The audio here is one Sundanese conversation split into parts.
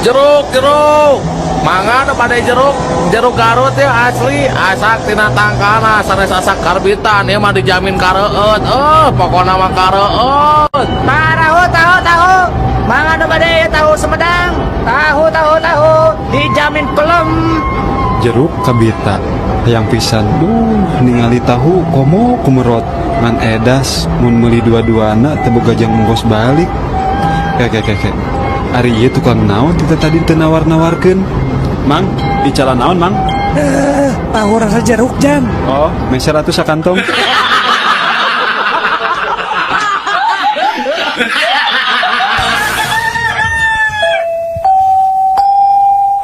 Jeruk, jeruk. Mangga nu bade jeruk, jeruk Garut ya asli, asak tina tangkalna sanes asak karbitan, ieu mah dijamin kareueut. Eh, pokona mah kareueut. Tahu, tahu, tahu. Mangga nu bade tahu Sumedang. Tahu, tahu, tahu. Dijamin pelem. Jeruk kabita hayang pisan, duh, ningali tahu komo kumerot ngan edas mun meuli dua-duana teu boga jang ongkos balik. Ke ke ke, ari ieu tukang naon kita tadi teu nawar-nawarkeun? Mang, icalan naon, Mang? Tahu rasa jeruk, Jam. Oh, meser atuh sakantong.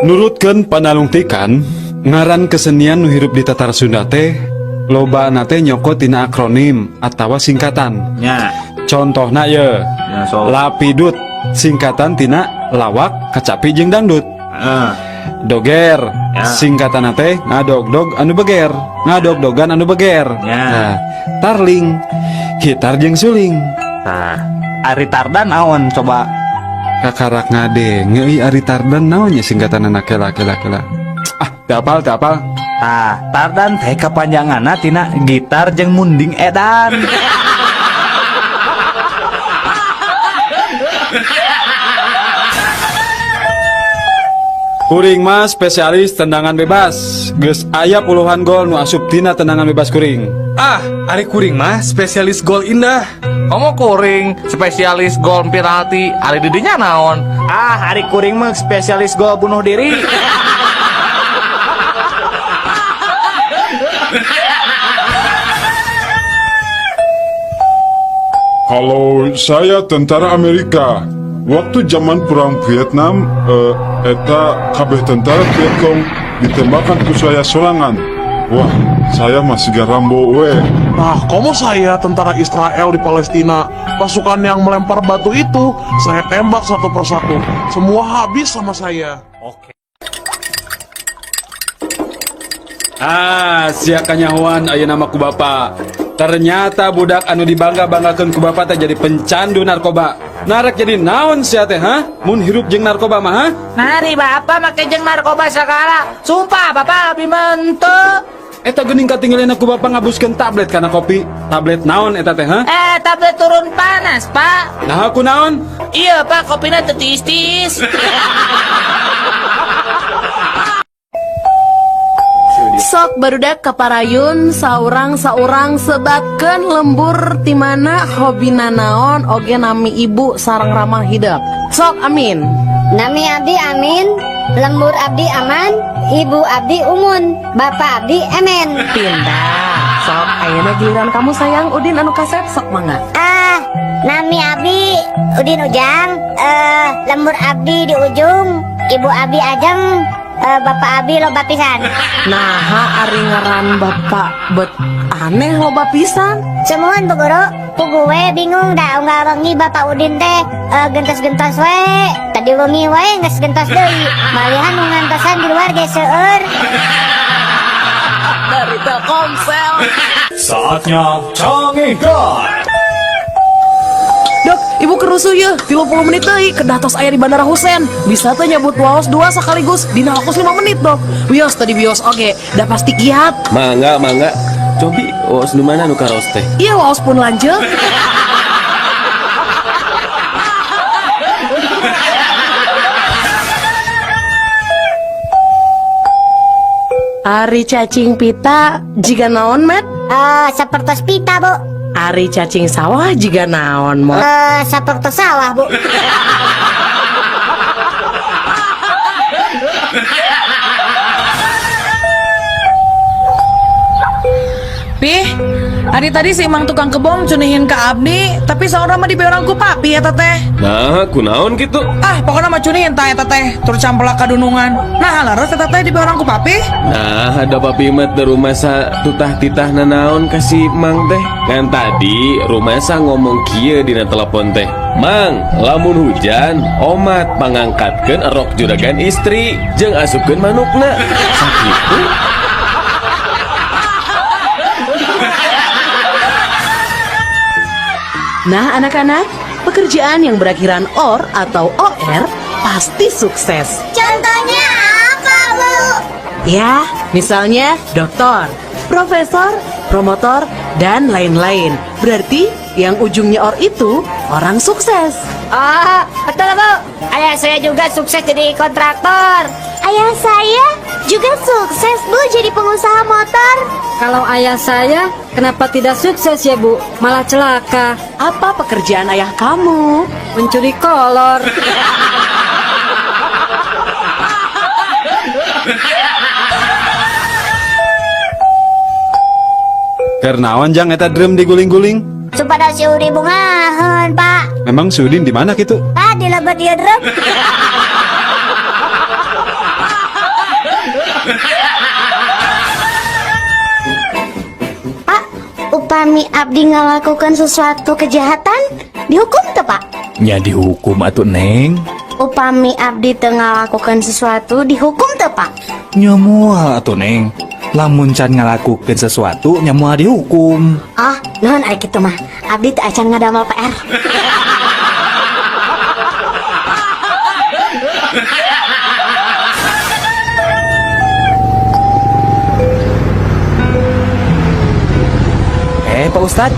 Nurutkeun panalungtikan, ngaran kesenian nu hirup di Tatar Sunda teh lobana teh nyokot tina akronim atawa singkatan. Contohna ye, Ya, sok. Lapidut singkatan tina lawak, kacapi jeung dangdut. Doger singkatan teh ngadogdog anu beger, ngadogdogan anu beger. Nah, tarling gitar jeung suling. Nah, ari Tardan naon coba? Kakarak ngadenge euy, ari Tardan naon nya singkatan anak? Kela kela kela, ah, teu apal, teu apal. Tah, Tardan teh kepanjanganna tina gitar jeung munding edan. Kuring mah spesialis tendangan bebas. Geus aya puluhan gol nu asup tina tendangan bebas kuring. Ah, ari kuring mah spesialis gol indah. Komo kuring spesialis gol penalti, ari didinya naon? Ah, ari kuring mah spesialis gol bunuh diri. Kalau saya tentara Amerika, waktu zaman perang Vietnam, eta kabeh tentara Vietcong ditembakkan ku saya sorangan. Wah, saya masih Rambo we. Nah, komo saya tentara Israel di Palestina. Pasukan yang melempar batu itu, saya tembak satu persatu. Semua habis sama saya. Ah, sia kanyahoan ayeuna mah ku bapa. Ternyata budak anu dibangga-banggakeun ku bapa teh jadi pencandu narkoba. Naha rek jadi naon sia teh, ha? Mun hirup jeung narkoba mah, ha? Nari bapak make jeung narkoba segala. Sumpah, bapak lebih mentu. Eta geuning katinggalina ku bapak ngabuskeun tablet kana kopi. Tablet naon eta teh, ha? Eh, tablet turun panas, Pak. Nah, aku naon? Iya, Pak, kopinya teu tiis-tiis. Sok, barudak kaparayun, saurang-saurang sebatkeun lembur ti mana, hobina naon, oge nami ibu sareng rama hidep. Sok, Amin. Nami abdi Amin, lembur abdi aman, ibu abdi Umun, bapak abdi Emen. Pindah. Sok, ayeuna giliran kamu, sayang, Udin anu kasep, sok mangga. Ah, nami abdi Udin Ujang, lembur abdi di ujung, ibu abdi Ajeng, bapak abdi loba pisan. Nah, ari ngaran bapak bet aneh loba pisan. Sumuhun, Bu Guru, puguh we bingung dah unggal wengi bapak Udin teh gentos-gentos we. Tadi wengi we geus gentos deui. Malihan nu ngantosan di luar ge seueur. Dari Telkomsel. Saatnya Canggihkan. Dok, ibu kerusuh ya, 30 menit deui kedah tos aya di Bandara Husein. Bisa teh nyabut waos dua sekaligus dina waktu 5 menit, Dok? Wios tadi wios oge, dah pasti kiat. Mangga, mangga. Cobi, waos nu mana nu karaos teh? Iya, waos pun lanjut. Ari cacing pita jiga naon, Met? Sapertos pita, Bu. Ari cacing sawah jiga naon, Mot? Sapertos sawah, Bu. Pih, hari tadi si Mang tukang kebon cunihin ke abdi, tapi saurang mah dibeurang ku papi eta teh. Nah, kunaon gitu? Ah, pokoknya mah cunihin tah eta teh, tur campelak kadunungan. Nah, leres eta teh dibeurang ku papi. Nah, ada papi mah teu rumasa tutah titah nanaon ka si Mang teh. Ngan tadi rumasa ngomong kieu dina telepon teh. Mang, lamun hujan, omat pangangkatkeun erok juragan istri jeung asupkeun manukna. Sakitu. Nah, anak-anak, pekerjaan yang berakhiran OR atau OR pasti sukses. Contohnya apa, Bu? Ya, misalnya doktor, profesor, promotor, dan lain-lain. Berarti yang ujungnya or itu orang sukses. Oh, betul, Bu. Ayah saya juga sukses jadi kontraktor. Ayah saya juga sukses, Bu, jadi pengusaha motor. Kalau ayah saya, kenapa tidak sukses ya, Bu? Malah celaka. Apa pekerjaan ayah kamu? Mencuri kolor. Keur naon jang eta drum diguling-guling? Supados si Udin bungaheun, Pak. Memang si Udin di mana gitu? Pak, di lebet ieu drum. Pak, upami abdi ngalakukan sesuatu kejahatan, dihukum teu, Pak? Nya dihukum atuh, Neng. Upami abdi teu ngalakukan sesuatu, dihukum teu, Pak? Nya moal atuh, Neng. Lamun can ngalakukeun sesuatu nya moal dihukum. Oh, nuhun ari kitu mah. Abdi teu acan ngadamel PR. Eh, Pak Ustad,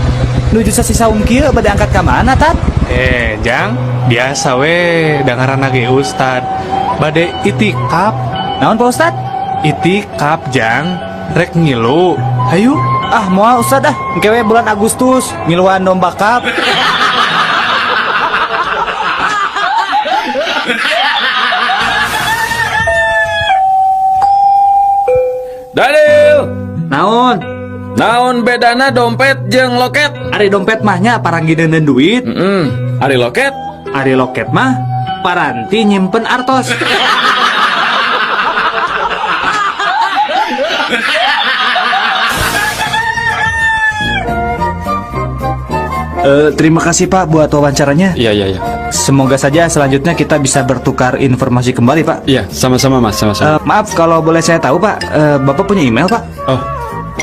nuju sasi saum kieu bade angkat ka mana, Tad? Eh, Jang, biasa we dengaran ge Ustad. Bade itikap. Naon, Pak Ustad? Itikap, Jang. Rek ngilu. Hayu. Ah, moal Ustad ah. Engke we bulan Agustus ngiluan domba kap. Daniel, Naon? Naon bedana dompet jeung loket? Ari dompet mah nya paranggi deuneun duit. Ari loket? Ari loket mah paranti nyimpen artos. Terima kasih Pak buat wawancaranya. Iya. Semoga saja selanjutnya kita bisa bertukar informasi kembali, Pak. Iya, sama-sama Mas, sama-sama. Maaf kalau boleh saya tahu, Pak, Bapak punya email, Pak? Oh,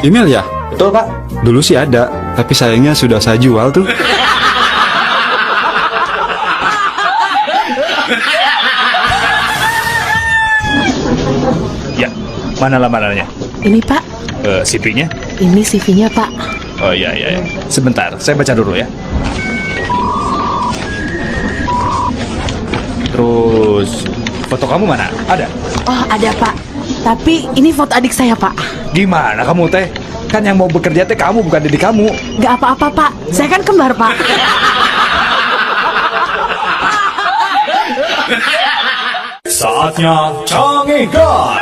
email ya? Betul, Pak. Dulu sih ada, tapi sayangnya sudah saya jual tuh. Ya, mana lamarannya? Ini Pak, CV-nya? Ini CV-nya Pak. Oh iya. Sebentar, saya baca dulu ya. Terus, foto kamu mana? Ada? Oh ada Pak, tapi ini foto adik saya Pak. Gimana kamu teh? Kan yang mau bekerja teh kamu, bukan diri kamu. Gak apa-apa Pak, saya kan kembar Pak. Saatnya Cangehgar.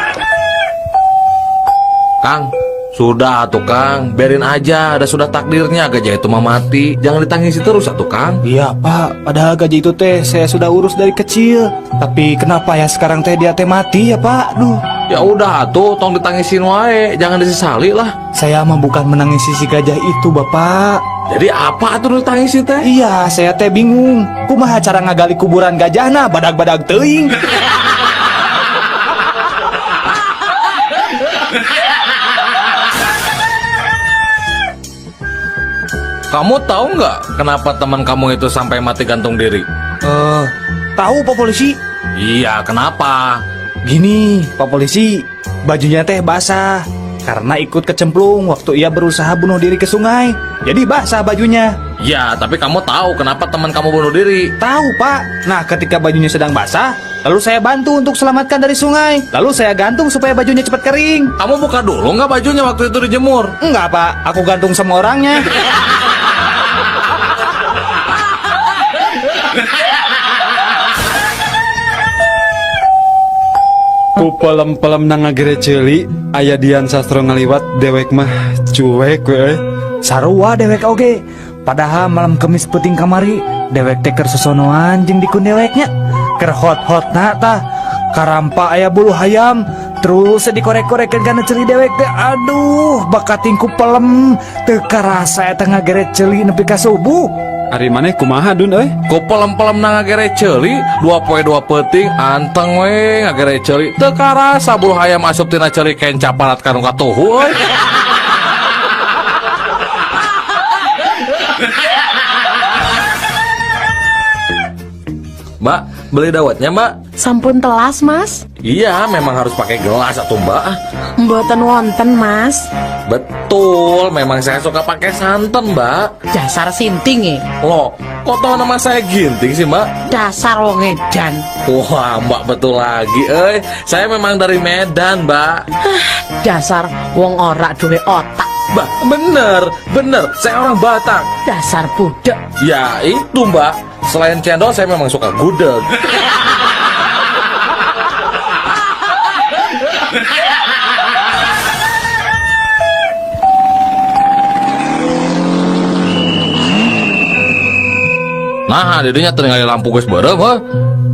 Kang, sudah atuh Kang, biarin aja, ada sudah takdirnya gajah itu mah mati. Jangan ditangisi terus atuh Kang. Iya Pak, padahal gajah itu teh saya sudah urus dari kecil. Tapi kenapa ya sekarang teh dia teh mati ya Pak? Duh. Ya udah atuh, tong ditangisin wae, jangan disesali lah. Saya mah bukan menangisi si gajah itu Bapak. Jadi apa atuh ditangisi teh? Iya, saya teh bingung. Kumaha cara ngagali kuburan gajahna badag-badag teuing. Kamu tahu nggak kenapa teman kamu itu sampai mati gantung diri? Tahu Pak Polisi. Iya, kenapa? Gini, Pak Polisi, bajunya teh basah karena ikut kecemplung waktu ia berusaha bunuh diri ke sungai. Jadi basah bajunya. Ya, tapi kamu tahu kenapa teman kamu bunuh diri? Tahu, Pak. Nah, ketika bajunya sedang basah, lalu saya bantu untuk selamatkan dari sungai. Lalu saya gantung supaya bajunya cepat kering. Kamu buka dulu nggak bajunya waktu itu dijemur? Enggak, Pak. Aku gantung sama orangnya. Ku pelem-pelem na ngagere ceuli, aya Dian Sastro ngaliwat, dewek mah cuek we. Sarua dewek oge. Padahal malam Kemis peuting kamari, dewek teh keur sosonoan jeung dikun deweknya. Keur hot-hotna tah. Karampa aya bulu hayam, terus dikorek-korekeun kana ceuli dewek teh. Aduh, bakating ku pelem teu karasa eta ngagere ceuli nepi ka subuh. Ari maneh kumaha Dun euy? Ku pelem-pelem na ngagere ceuli, 2 poe 2 peuting anteng we ngagere ceuli. Teu karasa bulu hayam asup tina ceuli kenca parat ka nu katuhu euy. Mbak, beli dawetnya, Mbak? Sampun telas, Mas. Iya, memang harus pakai gelas atau Mbak. Mboten wonten, Mas. Betul, memang saya suka pakai santan, Mbak. Dasar sinting ya. Loh, kok tahu nama saya Ginting sih, Mbak? Dasar wong edan. Wah, Mbak betul lagi. Eh, saya memang dari Medan, Mbak. Dasar wong ora duwe otak. Mbak, bener, bener. Saya orang Batak. Dasar budak. Ya, itu, Mbak. Selain cendol, saya memang suka gudeg. Nah, didinya teu lampu geus beureum heuh.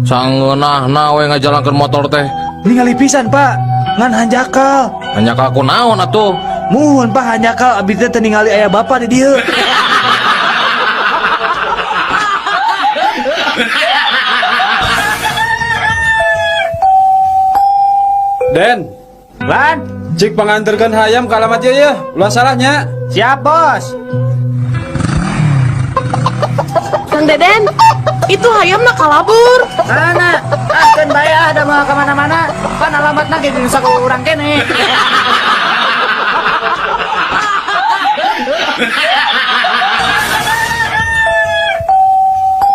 Sangeunahna we ngajalankeun motor teh. Ningali pisan, Pak. Ngan hanjakal. Hanjakal ku naon atuh? Muhun, Pak, hanjakal abdi teh teu ningali aya bapak di dieu. Den, Lan, cik panganterkeun hayam ka alamat ieu ya. Ulah salahnya. Siap, Bos. Kang Deden, itu hayam nak kalabur. Mana? Ah, keun bae ah, da moal ka mana-mana. Pan alamatna ge di nusa urang kene.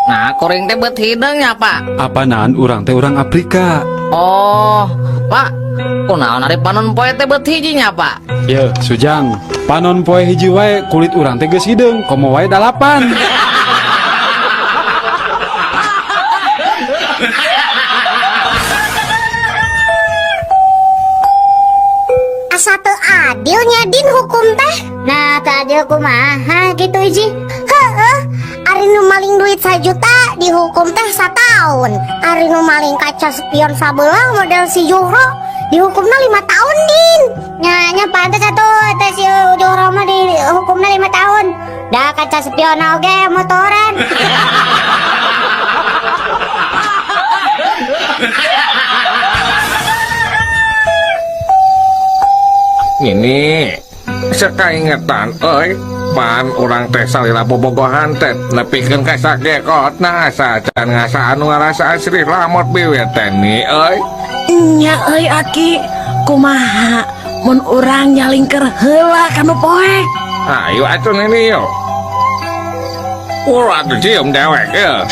Nah, kuring teh bet hideung nya, Pak. Apanaan urang teh urang Afrika. Oh, Pak. Kunaon ari panon poe teh bet hiji nya, Pak? Ye, Sujang, panon poe hiji wae kulit urang teh geus hideung, komo wae dalapan. Asa teu adil nya, Din, hukum teh. Nah, teu adil kumaha gitu, Iji? Heeh, ari nu maling duit 1 juta dihukum teh sataun. Ari nu maling kaca spion sabelah model si Juhro dihukumna 5 tahun, Din. Nya nya pantes atuh teh si Juhro mah dihukumna 5 tahun. Da kaca spion oge motoran. Ini sakaingetan euy, pan urang teh salila bobogohan teh nepikeun ka sakekot, nah asa can ngasaan nu ngarasaan Sri Lamot biwir teh ni euy. Nya euy, Aki, kumaha mun urang nyalingker heula kanu poek? Ayo atuh, Nini, yuk. Ulah atuh, cium dewek ya.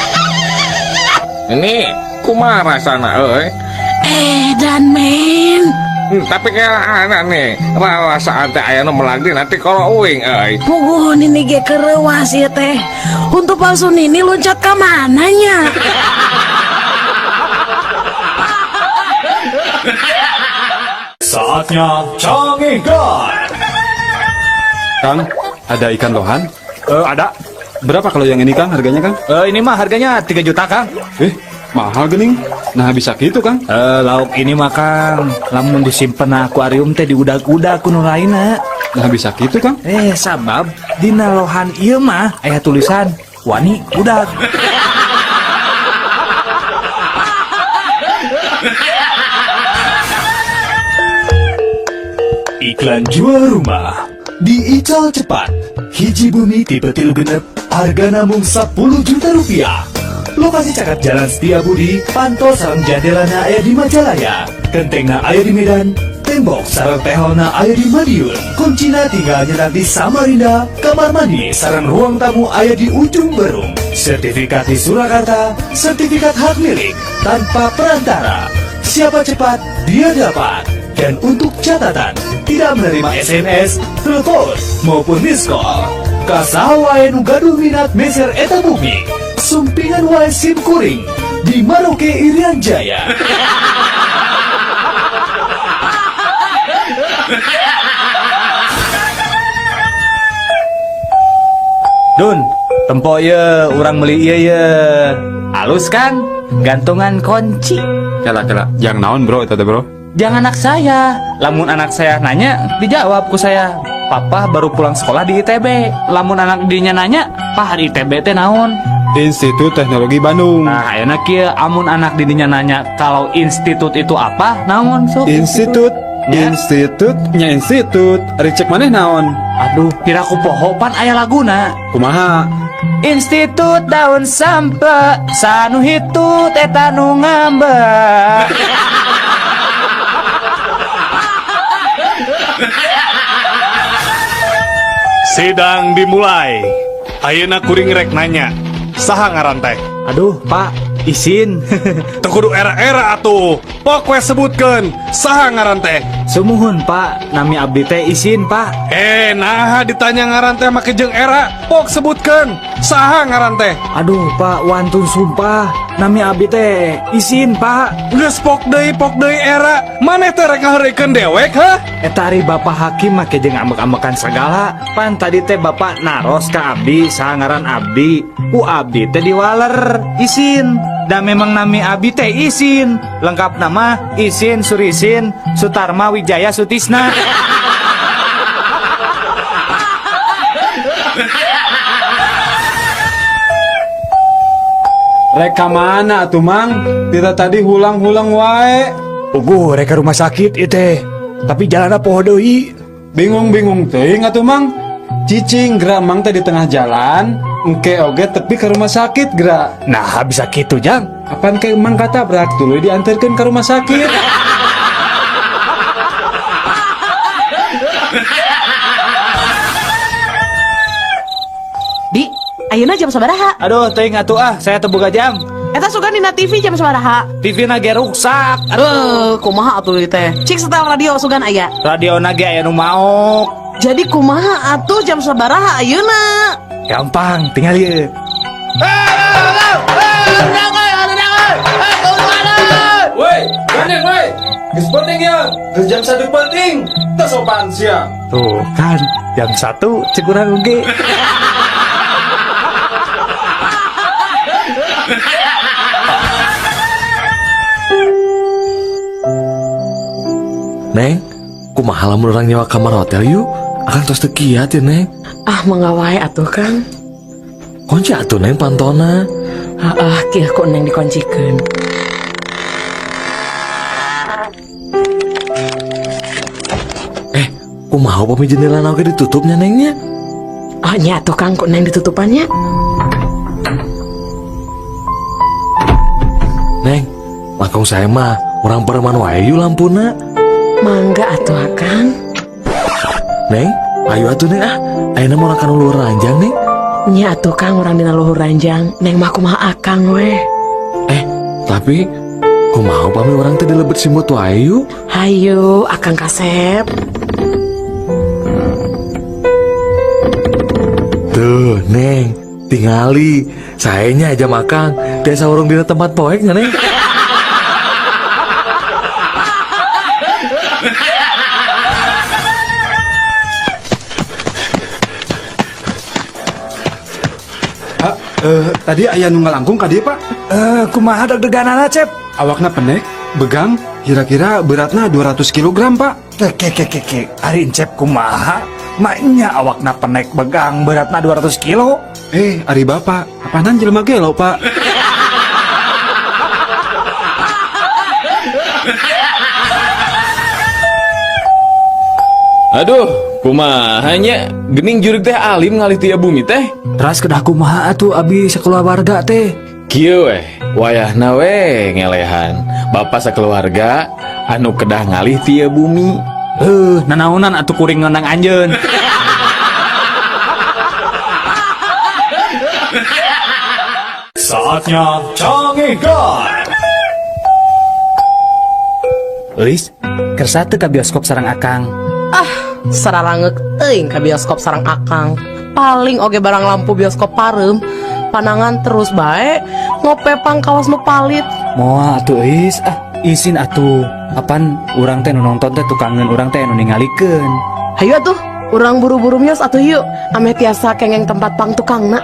Ini kumaha rasana euy? Edan, men. Tapi kayak anak nih, rarasaan teh aya nu melagdi nanti kalau uing euy. Puguh nini ge kereuwas ieu teh. Untuk palsu nini loncat ka mana nya? Saatnya Cangehgar. Kang, ada ikan lohan? Eh, ada. Berapa kalau yang ini, Kang, harganya, Kang? Eh, ini mah harganya 3 juta, Kang. Eh, mahal gening. Nah, bisa gitu, Kang. Eh, lauk ini mah, Kang, lamun disimpen na akuarium teh diudag-udag ku nu lainna. Nah, bisa gitu, Kang. Eh, sabab dina lohan ieu mah aya tulisan wani udag. Iklan jual rumah di Ical Cepat. Hiji bumi tipe 36, harga namung 10 juta rupiah. Lokasi caket Jalan Setia Budi, panto sareng jandelana aya di Majalaya, kentengna aya di Medan, tembok sareng tehelna aya di Madiun, kuncina tinggal nyetak di Samarinda, kamar mandi sareng ruang tamu aya di Ujung Berung, sertifikat di Surakarta, sertifikat hak milik tanpa perantara. Siapa cepat, dia dapat. Dan untuk catatan, tidak menerima SMS, telepon, maupun miss call. Ka saha wae nu gaduh minat meser eta bumi. Sumpingan wae sim kuring di Merauke, Irian Jaya. Dun, tempo ye, urang beli ieu ye. Halus kan? Gantungan kunci. Kela kela, jang naon, bro, itu teh, bro? Jang anak saya. Lamun anak saya nanya, dijawab ku saya. Papa baru pulang sekolah di ITB. Lamun anak dinya nanya, "Pah, di ITB teh naon?" Institut Teknologi Bandung. Nah, ayeuna kieu, amun anak didinya nanya kalau institut itu apa, naon sok? Institut, Ya. Institut, nya institut. Ari cek maneh naon? Aduh, piraku poho, pan aya laguna. Kumaha? Institut daun sampe sanu hitut eta nu ngambek. Sidang dimulai. Ayeuna kuring rek nanya. Saha ngaran teh? Aduh, Pak, isin. Teu kudu era-era atuh. Pok we sebutkeun. Saha ngaran teh? Sumuhun, Pak. Nami abdi teh isin, Pak. Eh, naha ditanya ngaran teh make jeung era. Pok sebutkeun. Saha ngaran teh? Aduh, Pak, wantun sumpah. Nami abdi teh isin, Pak. Geus pok deui era. Maneh teh rek ngaheureuykeun dewek, hah? Eta ari Bapak hakim make jeung ambek-ambekan segala. Pan tadi teh Bapak naros ka abdi, saha ngaran abdi. Ku abdi teh diwaler, isin. Da memang nami abdi teh isin. Lengkap nama Isin Surisin Sutarma Wijaya Sutisna. Rek ka mana atuh, Mang? Tita tadi hulang-hulang wae. Puguh rek ka rumah sakit ieu teh. Tapi jalanna poho deui. Bingung-bingung teuing atuh, Mang. Cicing geura Mang teh di tengah jalan, engke oge tepi ke rumah sakit geura. Nah, bisa kitu, Jang. Apan ke Mang katabrak tuluy diantarkeun ke rumah sakit. Di, ayeuna jam sabaraha? Aduh, teuing atuh ah, saya teu boga jam. Eta sugan dina TV jam sabaraha? TV na ge ruksak. Aduh, kumaha atuh ieu teh? Cik setel radio sugan aya. Radio na ge aya nu maok. Jadi kumaha atuh jam sabaraha ayeuna? Gampang, tinggal ieu. Woi, gandeng woi. Geus penting ya, geus jam 1 penting. Teu sopan sia. Tuh kan, jam 1 cek urang oge. Neng, kumaha lamun urang nyewa kamar hotel yuk? Akang tos teu kiat ya, Neng. Ah, mangga wae atuh, Kang. Kunci atuh, Neng, pantona. Ah, kieu ku Neng dikuncikeun. Kumaha upami jendela oge ditutupnya, Nengnya? Oh, nya atuh, Kang, ku Neng ditutupannya. Neng, langkung saya mah urang pareman wae yuk lampuna. Mangga atuh, Akang. Neng, ayo atuh Neng ah. Ayeuna mah urang kana luhur ranjang, Neng. Nya atuh, Kang, urang dina luhur ranjang. Neng mah kumaha Akang weh. Tapi kumaha upami urang teh dilebet simut wae yuk? Hayu, Akang kasep. Tuh, Neng, tingali. Saenya aja makan. Tiasa urung dina tempat poek nya, Neng. Pak, tadi aya nu ngalangkung ka dieu, Pak. Kumaha deg-deganana, Cep? Awakna pendek, begang, kira-kira beratna 200 kilogram, Pak. Ke ke ke ke ke. Ari Encep kumaha? Maknya awakna penek begang beratna 200 kilo. Ari Bapak, apanan jelema gelo, Pak? Aduh, kumaha nya? Gening jurig teh alim ngalih tia bumi teh. Teras kedah kumaha atuh abi sakeluarga teh? Kieu weh, wayahna weh ngelehan. Bapak sakeluarga anu kedah ngalih tia bumi. Nanaonan atuh kuring ngonang anjeun. Saatnya Canggihkan. Euis, kersa teu ka bioskop sareng Akang? Ah, sararangeuk teuing ka bioskop sareng Akang. Paling oge barang lampu bioskop pareum, panangan terus bae, ngopepang kawas nu palit. Moal atuh Euis, ah isin atuh. Apan urang teh nu nonton teh tukangeun urang teh nu ningalikeun. Hayu atuh, urang buru-buru mios atuh yuk, ameh tiasa kengeng tempat pang tukangna.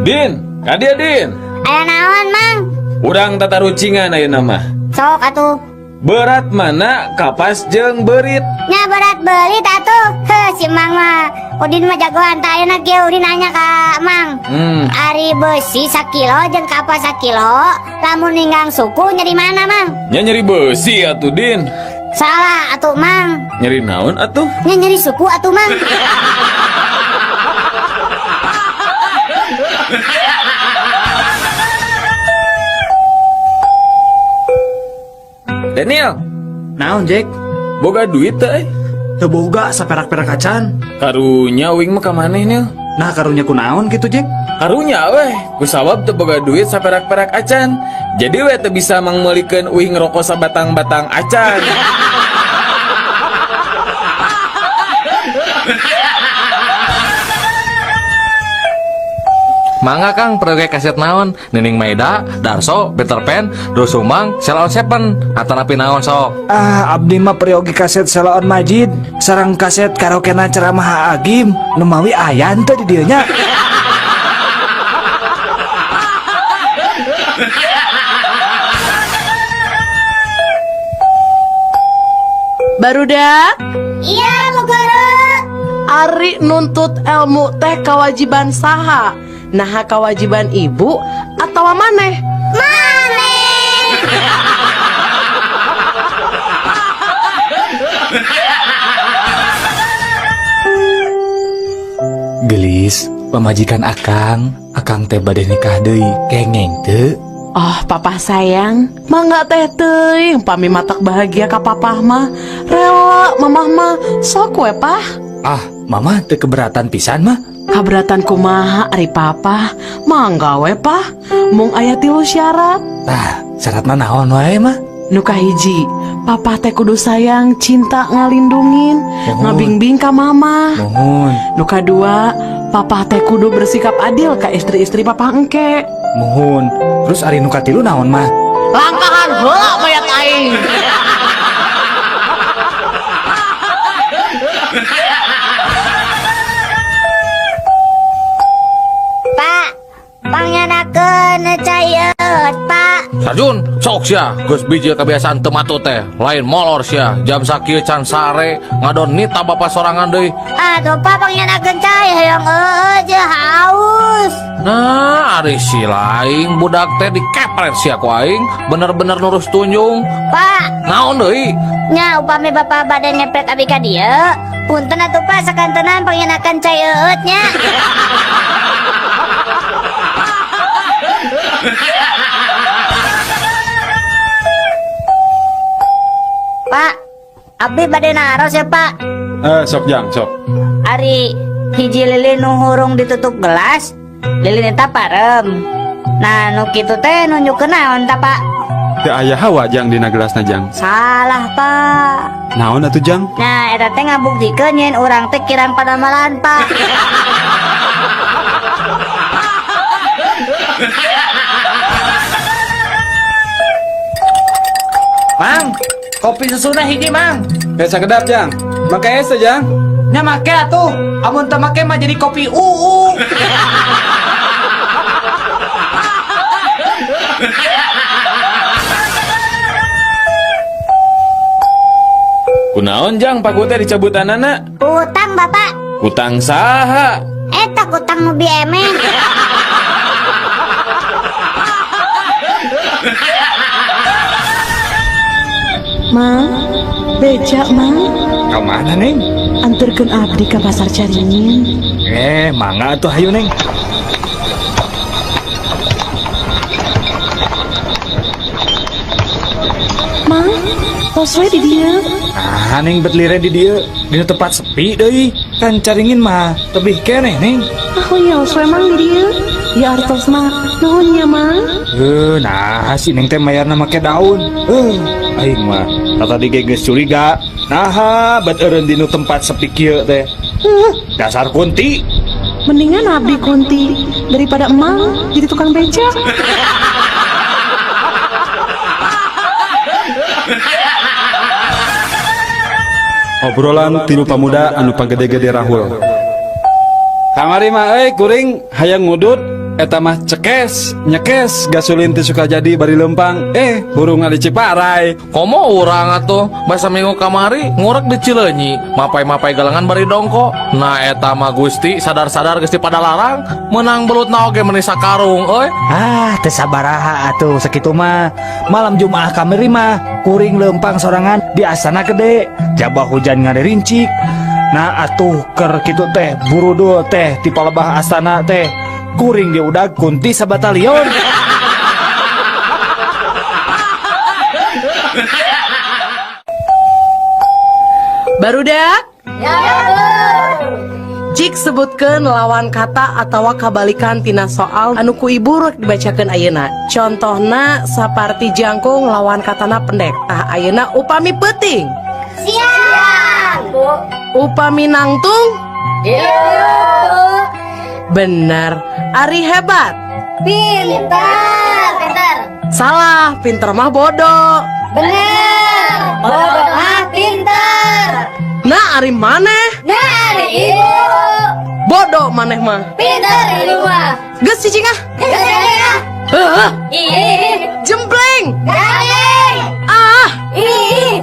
Din, ka dieu Din. Aya naon, Mang? Urang tatarucingan ayeuna mah. Sok atuh. Berat mana kapas jeung beurit? Nya berat beurit atuh. Heuh, si Mang mah. Udin mah jagoan tah, ayeuna kieu Udin nanya ka Mang. Ari besi sakilo jeung kapas sakilo, lamun ninggang suku nyeri mana, Mang? Nya nyeri besi atuh, Din. Salah atuh, Mang. Nyeri naon atuh? Nya nyeri suku atuh, Mang. Daniel, Naon, Jack? Boga duit teh? Teu boga saperak-perak acan. Karunya uing mah ka maneh, Nil. Nah, karunya kunaon gitu, Jack? Karunya weh, kusabab teu boga duit saperak-perak acan. Jadi weh teu bisa mangmeulikeun uing rokok sabatang-batang acan. Mangga Kang, peryogi kaset naon? Nining Meida, Darso, Peter Pan, Doel Sumbang, Sheila on 7, atanapi naon sok? Ah, abdi mah peryogi kaset Sheila on Majid, sareng kaset karaokena ceramah Agim, nu mawi aya henteu di dieu nya. Barudak? Iya, Bu Guru. Ari nuntut ilmu teh kewajiban saha? Naha kewajiban ibu atau maneh? Maneh. Gelis, pamajikan akang, akang teh bade nikah deui, kengeng teu? Oh, papa sayang, mangga teh teuing pami matak bahagia ka papah mah. Rela mamah mah, sok we pah. Ah, mama teu keberatan pisan mah. Kaberatan kumaha ari papa? Mangga we pah. Mung aya tilu syarat. Tah, syaratna naon wae mah? Nu kahiji, papa teh kudu sayang, cinta ngalindungin, Mohon. ngabingbing ka mama. Mohon. Nu kadua, papa teh kudu bersikap adil ka istri-istri papa engke. Mohon. Terus ari nu katilu naon mah? Langkahan heula mayat aing. Pak, pangyanakeun cai eut, Pak. Sarjun, sok sia, geus bijil kebiasaan teu matut teh, lain molor sia, jam sakieu can sare, ngadon nita bapa sorangan deui. Aduh, Pak, pangyanakeun cai hoyong eueuh je haus. Nah, ari si lain budak teh dikepret sia ku aing, bener-bener nurus tunjung. Pak, Naon deui? Nya upami bapa bade ngepret abi ka dieu, punten atuh Pak sakantenan pangyanakeun cai eueut nya. Pak, abdi bade naros ya Pak. Sok jang, sok. Ari hiji lilin nu hurung ditutup gelas, lilin eta parem. Nah, nu kitu teh nunjukkeun naon ta Pak? Teu aya hawa jang dina gelasna jang. Salah Pak. Naon atuh jang? Nah, eta teh ngabuktikeun nyeun urang teh kirang padamalan Pak. Mang, kopi susuna hiji Mang. Sakedap jang. Make es teh jang. Nya make atuh. Amun teu make mah jadi kopi uu. Kunaon jang paku teh dicabutanana? Utang Bapak. Utang saha? Eta utang nu biemen. Mang, beca Mang. Ka mana Neng? Anterkeun abdi ka pasar Caringin. Mangga atuh hayu Neng. Mang, tos we di dieu. Nah, Neng bet liren di dieu, dina tempat sepi deui. Kan Caringin mah tebih keneh Neng. Ah, wios we Mang di dieu. Ya artos mah, nuhun nya Mang. Nah si Neng teh mayarna make daun. Aing mah tadi ge geus curiga. Naha bet eureun dinu tempat sepi kieu teh. Dasar kunti. Mendingan abdi kunti daripada emang jadi tukang beca. Obrolan tilu pamuda anu pagede-gede rahul. Kamari mah euy kuring hayang ngudut Eta mah cekes, nyekes gasolin teh suka jadi bari lempang. Eh, hurungna di Ciparai. Komo urang atuh basa minggu kamari ngurek di Cileunyi, mapai-mapai galengan bari dongko. Nah, eta mah Gusti sadar-sadar geus di Padalarang, menang belutna oge meuni sakarung euy. Ah, teu sabaraha atuh sakitu mah. Malam Jumaah kamari mah kuring lempang sorangan di Astana Gede. Jabah hujan ngarincik. Nah, atuh ker kitu teh burudul teh ti palebah astana teh. Kuring diudag kunti sabatalion. Barudak. Ya, Bu. Cik sebutkeun lawan kata atau kabalikan tina soal anu ku ibu rek dibacakeun ayeuna. Contohna saparti jangkung lawan katana pendek. Tah, ayeuna upami peuting? Siang, Bu. Upami nangtung? Iya, Bu. Bener. Ari hebat? Pintar, pintar. Salah, pinter mah bodoh. Bener. Bodoh mah pintar. Nah, ari maneh? Nah, ari ibu. Bodoh maneh mah. Pintar ibu mah. Geus cicing ah. Geus cicing ah. Heuh. Ih. Jempleng. Garing. Ah. Ih.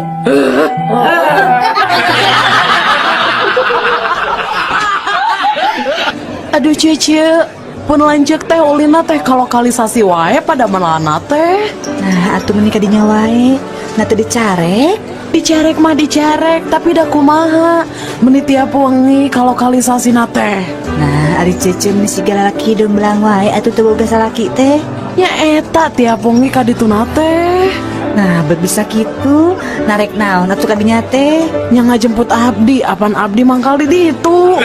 Aduh, Cece, pun lanjut teh ulina teh kalokalisasi wae pada melana teh. Nah, atuh meni kadinya wae. Nah, teu dicarek. Dicarek mah dicarek, tapi da kumaha? Meni tiap wengi kalokalisasi teh. Nah, ari Cece meni siga lalaki hideung belang wae atuh teu boga salaki teh. Nya eta tiap wengi kadituna teh. Nah, bet bisa kitu, narek naon atuh kadinya teh? Nya ngajemput abdi, apan abdi mangkal di ditu.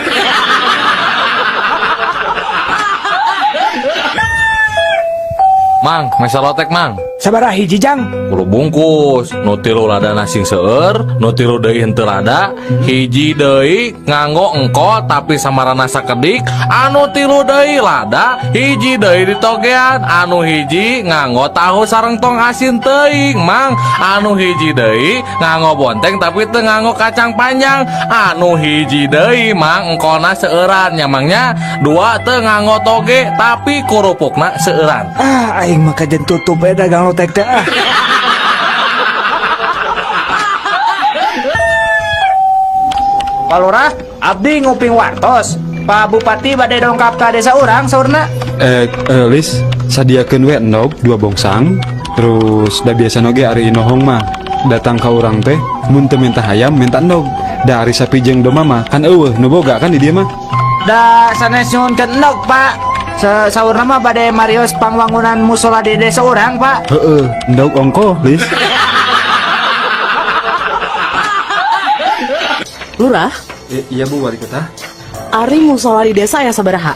Mang, mesa lotek, Mang. Sabaraha hiji, Jang? 10 bungkus, nu tilu lada sing seueur, nu tilu deui henteu lada, hiji deui nganggo engko tapi samarana sakedik, anu tilu deui lada, hiji deui ditogean, anu hiji nganggo tahu sareng tong asin teuing, Mang, anu hiji deui nganggo bonteng tapi teu nganggo kacang panjang, anu hiji deui, Mang, engkona seueuran nya, Mang, nya, dua teu nganggo toge tapi kurupukna seueuran. Ah, aing mah kajen tutup we dagang lotek teh ah. Pak Lurah, abdi nguping wartos. Pak Bupati bade dongkap ka desa urang saurna. Eh, Lis, sadiakeun we endog dua bongsang. Terus da biasa oge ari inohong mah datang ka urang teh mun teu minta hayam minta endog. Da ari sapi jeung domba mah kan euweuh nu boga kan di dieu mah. Da sanes nyuhunkeun endog, Pak. Saurna mah bade marios pangwangunan musola di desa urang, Pak. Heeh, endog ongko, Lis. Lurah, Iya, Bu Wali Kota. Ari musola di desa aya sabaraha?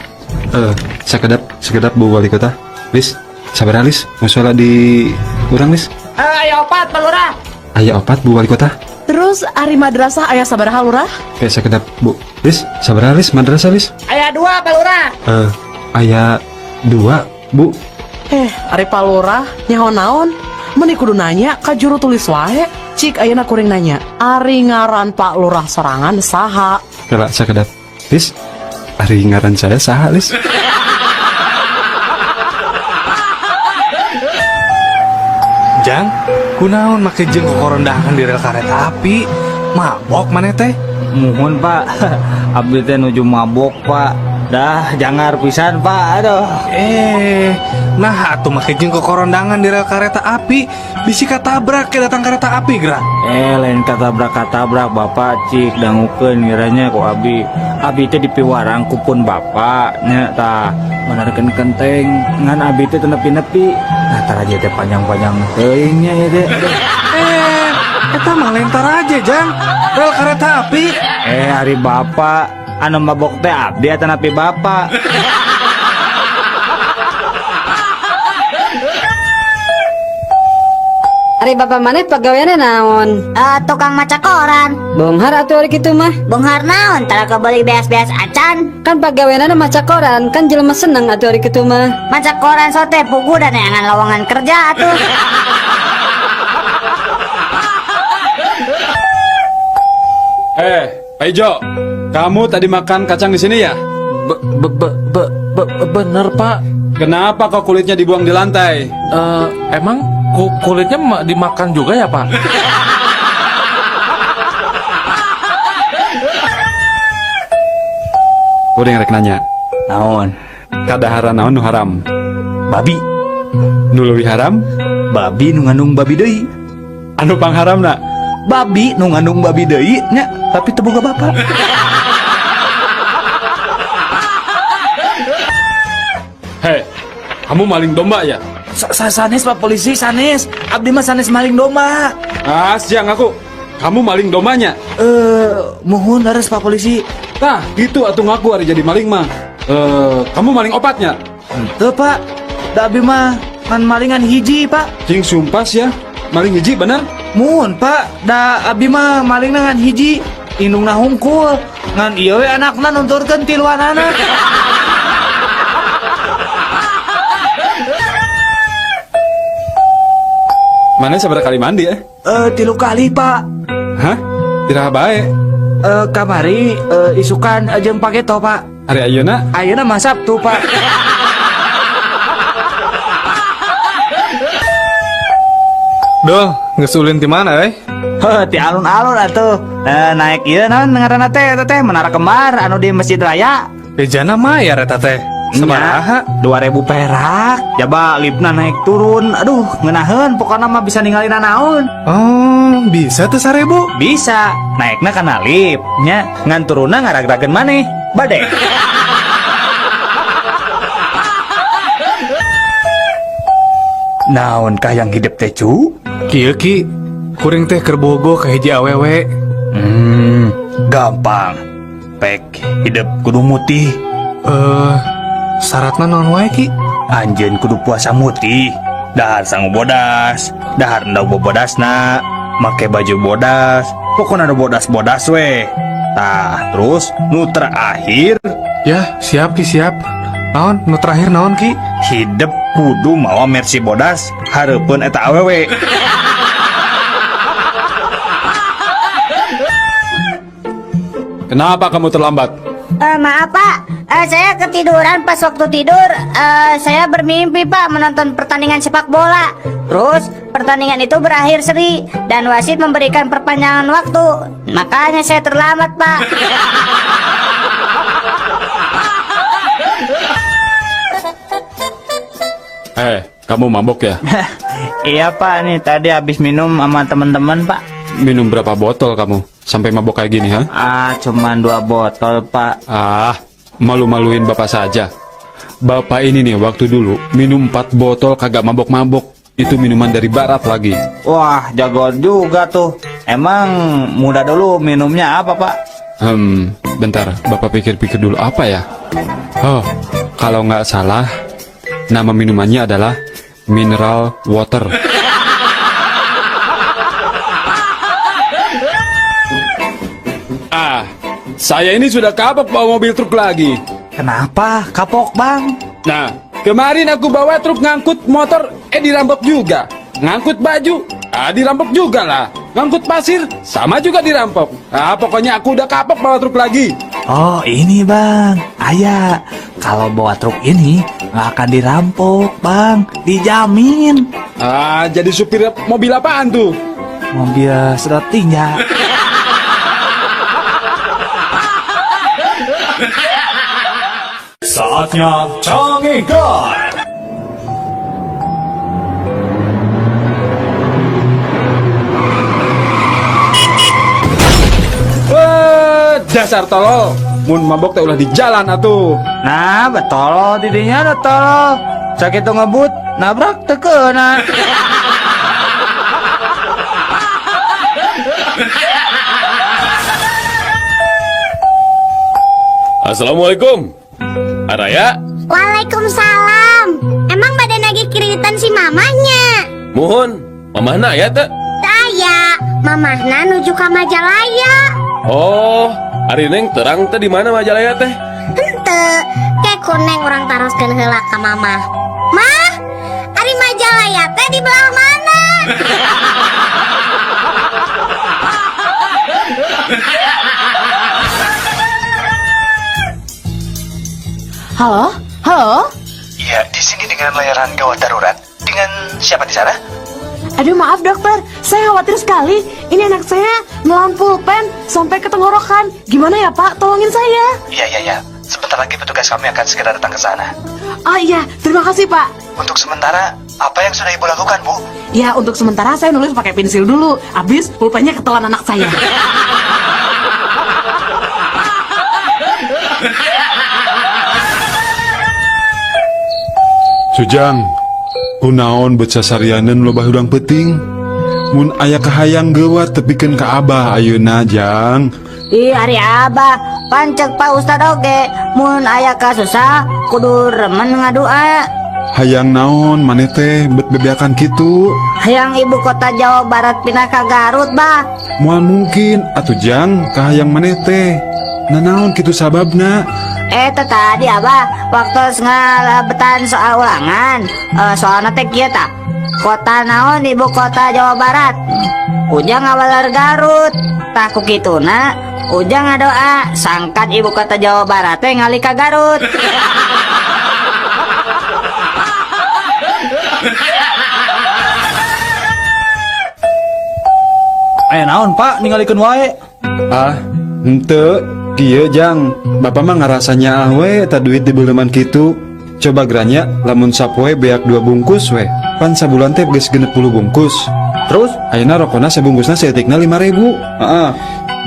Eh, sakedap, sakedap Bu Wali Kota. Lis, sabaraha, Lis? Musola di urang, Lis? Eh, aya opat, Pak Lurah. Aya opat, Bu Wali Kota. Terus ari madrasah aya sabaraha, Lurah? Kayak sakedap, Bu. Lis, sabaraha, Lis? Madrasah, Lis? Aya dua, Pak Lurah. Eh, aya dua, Bu. Eh, ari Pak Lurah nyaho naon? Meni kudu nanya ka juru tulis wae. Cik ayeuna kuring nanya, ari ngaran Pak Lurah sorangan saha? Kela sakedap. Lis, ari ngaran saya saha, Lis? Jang, kunaon make jeung kokorondahan di rel kareta api? Mabok maneh teh? Muhun, Pak, abdi teh nuju mabok, Pak. Dah jangar pisan, Pak, aduh. Eh, nah atuh make jeung kokorondangan di rel kereta api, bisi katabrak ke datang kereta api gerak. Eh, lain katabrak katabrak, Bapak. Cik dangukeun ngiranya ku abi. Abi teh dipiwarang ku pun bapak nya tah manarkeun kenteng, ngan abi teh teu nepi-nepi. Nah, taraje teh panjang-panjang teuing nya ieu teh. Aduh. Eh, eta mah lain taraje, Jang. Rel kereta api. Eh, ari bapak anu mabok teh abdi atanapi bapak? Ari bapak maneh pagaweanna naon? Eh, tukang maca koran. Bonghar atuh ari kitu mah. Bonghar naon? Tara kebeli beas-beas acan. Kan pagaweanna maca koran, kan jelema seneng atuh ari kitu mah. Maca koran sote pugu dan neangan lowongan kerja atuh. Eh, Pak Ijo, kamu tadi makan kacang di sini ya? Be, be, be, be, be, bener, Pak. Kenapa kok kulitnya dibuang di lantai? Eh, emang kulitnya dimakan juga ya, Pak? Udah rek nanya. Naon? Kadaharan naon nu haram? Babi. Nu leuwih haram? Babi nu ngandung babi deui. Anu pangharamna? Babi nu ngandung babi deui nya, tapi teu boga bapak. Hei, kamu maling domba ya? Sanes, Pak Polisi, sanes. Abdi mah sanes maling domba. Ah, siang aku. Kamu maling dombanya? Eh, muhun leres, Pak Polisi. Tah, gitu atuh ngaku ari jadi maling mah. Eh, kamu maling opatnya? Henteu, Pak. Da abdi mah ngan malingan hiji, Pak. Cing sumpah ya. Maling hiji bener? Muhun, Pak. Da abdi mah maling ngan hiji. Indungna hungkul. Ngan ieu we anakna nunturkeun tiluanana. Mana sabaraha kali mandi ya? Eh, 3 kali, Pak. Hah? Iraha bae? Eh, kamari isukan jeung paketo, Pak. Ari ayeuna? Ayeuna mah Sabtu, Pak. Duh, geus ulin ti mana euy? Heuh, ti alun-alun atuh. Eh, naik ieu naon ngaranna teh eta teh Menara Kembar anu di Masjid Raya. Bejana mayar eta teh. Sabaraha? 2000 perak. Jaba liftna naik turun. Aduh, ngeunaheun pokona mah bisa ningali nanaon. Oh, bisa tuh 1000? Bisa. Naikna kana lift nya, ngan turunna ngaragrageun maneh. Bade. Naon kah yang hidup teh, cu? Kieu Ki, kuring teh keur bogoh ka hiji awewe. Gampang. Pek hidup kudu mutih. Eh, syaratna naon wae Ki? Anjeun kudu puasa mutih. Dahar sangu bodas, dahar endog bobodasna, make baju bodas, pokona nu bodas-bodas we. Tah, terus nu terakhir. Ya, siap Ki, siap. Naon nu terakhir naon Ki? Hidup kudu mawa Mercy bodas hareupeun eta awewe. Kenapa kamu terlambat? Maaf Pak, saya ketiduran pas waktu tidur. Saya bermimpi Pak menonton pertandingan sepak bola. Terus pertandingan itu berakhir seri dan wasit memberikan perpanjangan waktu. Makanya saya terlambat Pak. Kamu mabok ya? Iya Pak, nih tadi habis minum sama teman-teman Pak. Minum berapa botol kamu sampai mabok kayak gini, ha? Ah, cuman 2 botol Pak. Ah, malu-maluin bapak saja. Bapak ini nih waktu dulu minum 4 botol kagak mabok-mabok. Itu minuman dari barat lagi. Wah, jago juga tuh. Emang muda dulu minumnya apa Pak? Bentar, bapak pikir-pikir dulu apa ya? Oh, kalau nggak salah nama minumannya adalah mineral water. Ah, saya ini sudah kapok bawa mobil truk lagi. Kenapa kapok Bang? Nah, kemarin aku bawa truk ngangkut motor, dirampok juga. Ngangkut baju, dirampok juga lah. Ngangkut pasir, sama juga dirampok. Ah, pokoknya aku udah kapok bawa truk lagi. Oh, ini Bang, ayah. Kalau bawa truk ini nggak akan dirampok Bang, dijamin. Ah, jadi supir mobil apaan tuh? Mobil sedot tinja. Saatnya Canggihkan. Wah, dasar tolol. Mun mabok teh ulah di jalan atuh. Nah, betul didinya ada tolol. Sakit tuh ngebut, nabrak teu keuna. Assalamualaikum. Araya. Waalaikumsalam. Emang badan lagi kreditan si mamahnya? Muhun, mamahna aya teu? Teu aya, mamahna nuju ka Majalaya. Oh, ari Neng terang teh di mana Majalaya teh? Henteu, ke ku Neng urang taroskeun heula ka mamah. Mah, ari Majalaya teh di belah mana? Halo? Halo? Iya, di sini Dengan layanan gawat darurat. Dengan siapa di sana? Aduh, maaf dokter, saya khawatir sekali. Ini anak saya nelan pulpen sampai ke tenggorokan. Gimana ya Pak? Tolongin saya. Iya. Sebentar lagi petugas kami akan segera datang ke sana. Oh iya, terima kasih Pak. Untuk sementara, apa yang sudah Ibu lakukan, Bu? Ya, untuk sementara saya nulis pakai pensil dulu. Habis pulpennya ketelan anak saya. Sujang, kunaon bet sasarianeun loba hudang peuting? Mun aya kahayang geuwat tepikeun ka Abah ayeuna, Jang. Ih, ari Abah, pan cek Pak Ustad oge, mun aya kasusah kudu remen ngadua. Hayang naon maneh teh bet bebeakan kitu? Hayang ibu kota Jawa Barat pindah ka Garut, Bah. Moal mungkin atuh, Jang, kahayang maneh teh. Nanaon kitu sababna? Eh, teh tadi Abah waktu ngalebetan soal ulangan, soalna teh kieu tah. Kota naon ibu kota Jawa Barat? Ujang ngawaler Garut. Tah ku kituna Ujang ngadoa sangkan ibu kota Jawa Barat teh ngalih ka Garut. Aya naon Pak ningalikeun wae? Ah, henteu kieu, Jang. Bapak mah ngarasa nyaah we eta duit dibeuleman kitu. Coba geranya lamun sapoe beak 2 bungkus we. Pan sabulan teh geus 60 bungkus. Terus ayeuna rokona sabungkusna saeutikna 5.000. Heeh.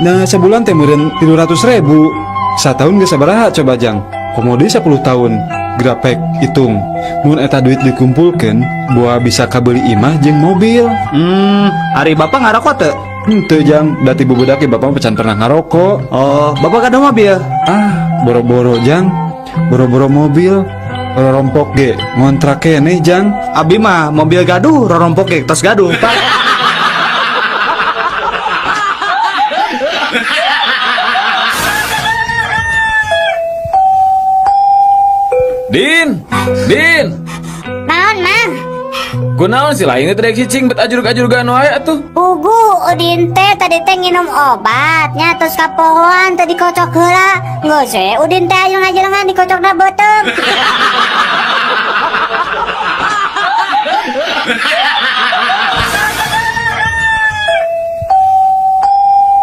Nah, sabulan teh meureun 300.000. Sataun geus sabaraha coba, Jang? Komo deui 10 tahun. Grapek hitung. Mun eta duit dikumpulkeun, boa bisa kabeli imah jeung mobil. Ari Bapak ngarokok teu? Henteu, Jang, da ti bubudak ge Bapak mah can pernah ngarokok. Oh, Bapak gaduh mobil? Ah, boro-boro, Jang. Boro-boro mobil. Rorompok ge ngontrak keneh, Jang. Abi mah mobil gaduh, rorompok ge tos gaduh, Pak. Din, Din. Naon, Mang? Kunaon sih lain teh rek cicing bet ajurug-ajurugan wae atuh. Pugu Udin teh tadi teh nginum obat nya terus kapohoan teh dikocok heula. Geus we Udin teh aya ngajelengan dikocokna beuteung.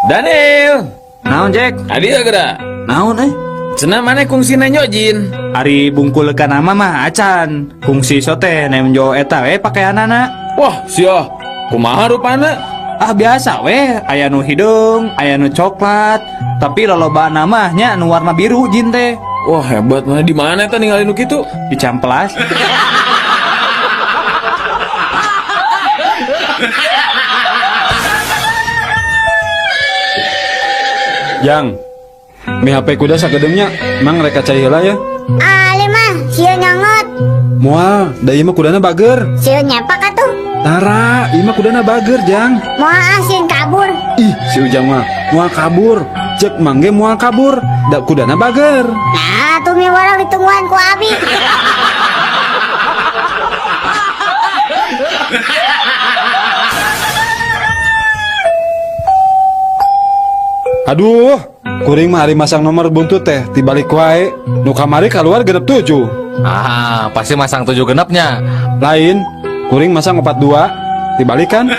Daniel. Naon, Jack? Adi geura. Naon eh? Cenah maneh kungsi nenjo jin. Ari bungkul kana mah acan. Kungsi sote nemjo eta we pakaianana. Wah, sia. Kumaha rupana? Ah, biasa we, aya nu hideung, aya nu coklat, tapi lolobana mah nya nu warna biru jin teh. Wah, hebat mana di mana eta ningali nu kitu? Di Cihampelas. Jang, mi HP kuda sakedeungnya, mang rek cai heula ya. Ali mah sieun nyongot. Moal, da ieu mah kudana bager. Sieun nyepak atuh. Tara, ieu mah kudana bager, Jang. Moal ah sieun kabur. Ih, si Ujang mah moal kabur. Cek mang ge moal kabur, da kudana bager. Nah, tuh mi warang ditungguan ku abi. Aduh, kuring mah ari masang nomor buntut teh tibalik wae. Nu kamari keluar 67. Ah, pasti masang 7 genepnya. Lain, kuring masang 42, tibalikan.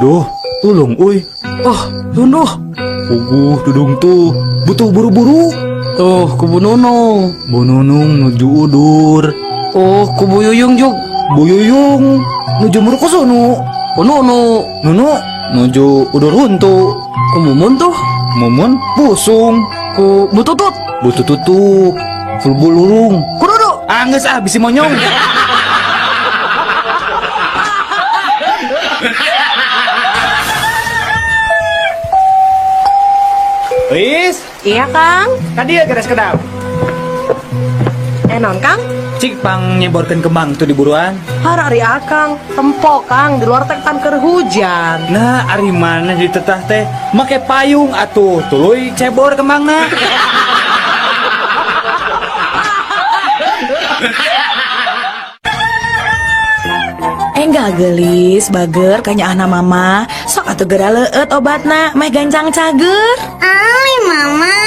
Duh, tulung uy. Oh, tunduh. Puguh dudung tuh, butuh buru-buru. Tuh, ku Bu Nunung. Bu Nunung nuju udur. Oh, ku Bu Yuyung jug. Bu Yuyung nuju murkusunu. Bu Nunu. Nunu nuju udur huntu. Ku Mumun tuh. Mumun pusung. Ku Bu Tutut. Bu Tutut tuh fulbulurung. Ku Dudu. Ah, geus ah bisi monyong. Wis. Iya, Kang. Ka dieu geus kedap. Naon, Kang? Cik pang nyeborkeun kembang tuh di buruan. Har ari Akang, tempo Kang di luar teh tan keur hujan. Nah, ari mana ditetah teh make payung atuh, tuluy cebor kembangna. Enggak gelis, bager kayaknya anak mama. Sok Atuh geura leueut obatna, meh gancang cager. Ali mama,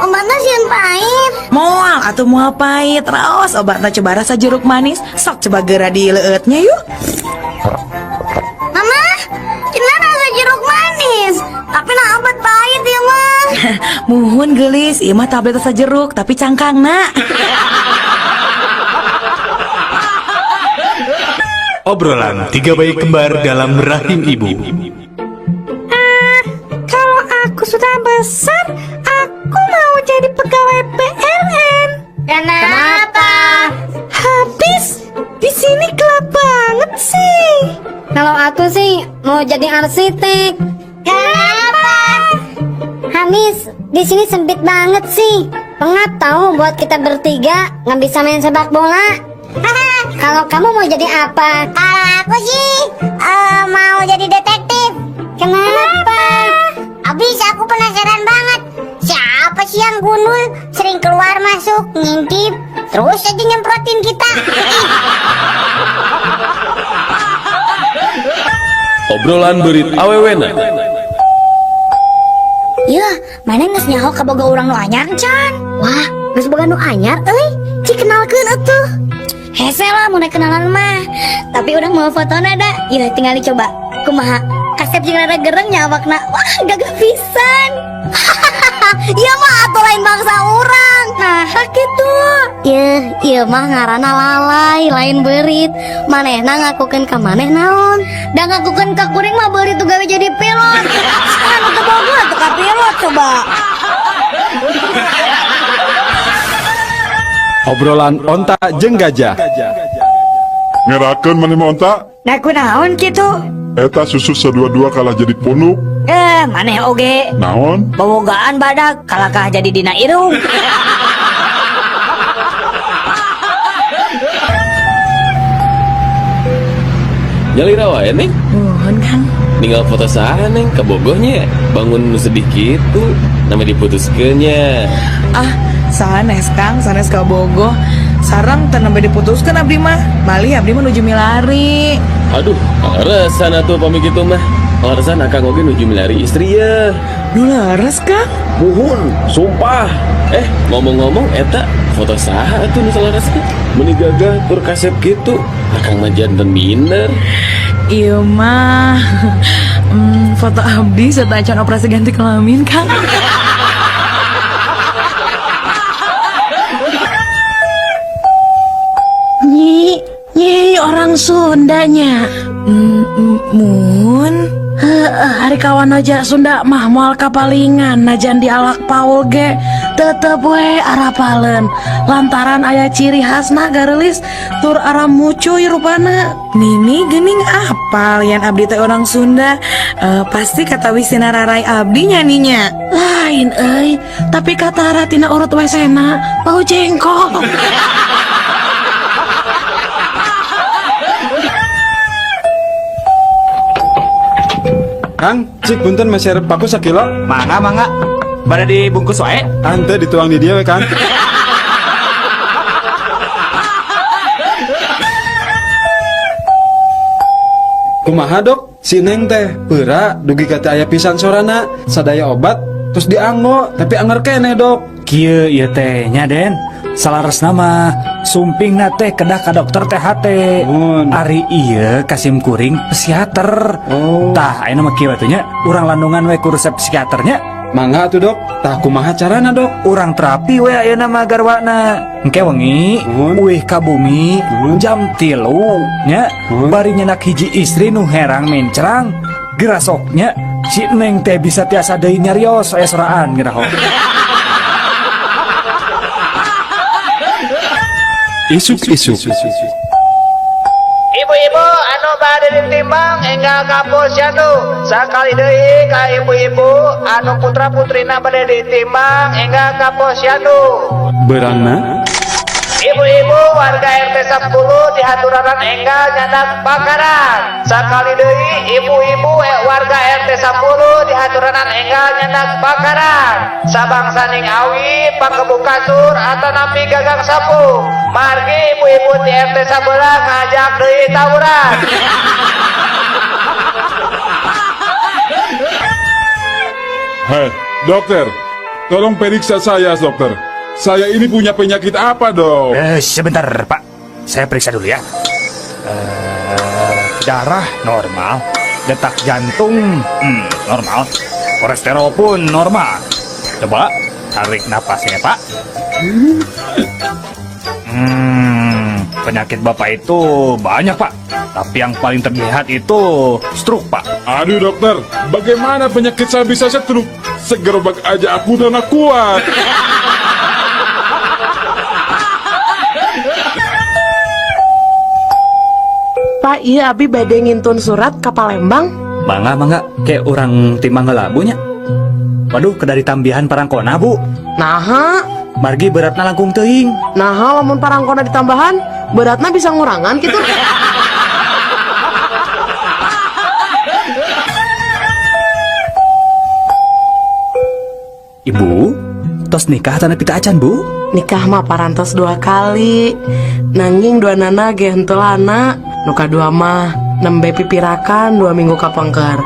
obatna sieun pahit. Moal atuh moal pahit, raos obatna coba rasa jeruk manis. Sok coba geura dileueutnya yuk. Mama, cenah rasa jeruk manis, tapi nah obat pahit ya mah. Muhun geulis, ieu mah tablet rasa jeruk tapi cangkangna. Obrolan tiga bayi kembar dalam rahim ibu. Kalau aku sudah besar, aku mau jadi pegawai PLN. Kenapa? Habis di sini gelap banget sih. Kalau aku sih mau jadi arsitek. Kenapa? Habis di sini sempit banget sih. Pengap tahu buat kita bertiga nggak bisa main sepak bola. Kalau kamu mau jadi apa? Kalau aku sih mau jadi detektif. Kenapa? Abis aku penasaran banget. Siapa sih yang gundul sering keluar masuk ngintip terus aja nyemprotin kita. Obrolan beurit awewena. Yeuh, mana geus nyaho kaboga urang nu anyar can? Wah, geus boga nu anyar euy. Cik kenalkeun atuh. Hese lah mun kenalan mah. Tapi urang mau fotona da. Yeuh, tinggal dicoba. Kumaha? Kasep jeung rada gereng nya awakna. Wah, gagah pisan. Ieu mah atuh lain bangsa urang. Nah, kitu. Yeuh, ieu mah ngaranna lalai, lain beurit. Manehna ngakukeun ka maneh naon? Da ngakukeun ka kuring mah beurit tuh gawe jadi pilot. Anu teu boga atuh ka pilot coba. Obrolan onta jeung gajah. Ngerakeun maneh mah onta? Nah kunaon kitu? Eta susu sadua-dua kalah jadi punuk. Eh, maneh oge. Naon? Bobogaan badak kalakah jadi dina irung. Nyalira wae, Neng. Muhun Kang. Ninggal foto saha, Neng, kabogohnya. Bangun nu sedih kitu, nama diputuskeunnya. Ah, sanes Kang, sanes kabogoh. Sareng teu nembe diputuskeun abdi mah. Malih abdi mah nuju milari. Aduh, kaleresan atuh pami kitu mah. Kaleresan akang oge nuju milari istri ya. Nu leres Kang? Muhun, sumpah. Eh, ngomong-ngomong eta foto saha atuh nu saleresna? Meuni gagah tur kasep kitu. Akang mah janten minder. Ieu mah foto abdi sateuacan operasi ganti kelamin Kang. Nyi, nyi orang Sundanya. Mun. Heeh, ari kawan aja Sunda mah moal kapalingan najan dialak Paul ge tetep we arapaleun lantaran aya ciri khasna gareulis tur aramucuy rupana. Nini geuning apal yan abdi teh orang Sunda. Pasti kata wisina rarai abdi nya ninya. Lain euy, tapi katara tina urut wesena bau jengkol. Kang, cik punten meser paku sakilo. Mangga mangga. Bade dibungkus wae. Ante dituang di dia we, Kang. Kumaha dok? Si Neng teh peura dugi ka teu aya pisan sorana, sadaya obat terus dianggo tapi anger keneh dok. Kieu ieu teh nya Den. Salaresna mah sumpingna teh kedah ka dokter THT. Ari ieu kasim kuring psikiater. Oh. Tah ayeuna mah kieu atuh nya, urang landungan we ku resep psikiaternya. Mangga atuh dok. Tah kumaha carana dok? Urang terapi we ayeuna mah garwana. Engke wengi uih ka bumi jam 3 nya bari nyenak hiji istri nu herang mencrang gerasoknya si Neng teh bisa tiasa deui nyarios aya soraan ngiraho. Isuk-isuk. Ibu-ibu anu bade ditimbang enggal ka posyandu. Sakali deui ka ibu-ibu anu putra-putrina bade ditimbang enggal ka posyandu. Beurangna Ibu-ibu warga RT 10 dihaturanan enggal nyandak bakaran. Sakali deui ibu-ibu warga RT 10 dihaturanan enggal nyandak bakaran. Sabangsaning awi panggebuk kasur atanapi gagang sapu. Margi ibu-ibu di RT 11 ngajak deui tawuran. Hei, dokter, tolong periksa saya, dokter. Saya ini punya penyakit apa, dok? Sebentar, Pak. Saya periksa dulu ya. Darah normal, detak jantung normal, kolesterol pun normal. Coba tarik napasnya, Pak. Penyakit Bapak itu banyak, Pak. Tapi yang paling terlihat itu stroke, Pak. Aduh, dokter, bagaimana penyakit saya bisa stroke? Segerobak aja aku udah nggak kuat. Pak, iya abi bade ngintun surat ka Palembang. Mangga, mangga, kayak urang timbang heula, Bu, nya. Waduh, kedah ditambihan parangkona, Bu. Naha? Margi beratna langkung teuing. Naha lamun parangkona ditambahan, beratna bisa ngurangan gitu. Ibu, tos nikah atanapi acan, Bu? Nikah mah parantos dua kali. Nanging duanana ge henteu lana. Nu kadua mah nembe pipirakan 2 minggu kapengker.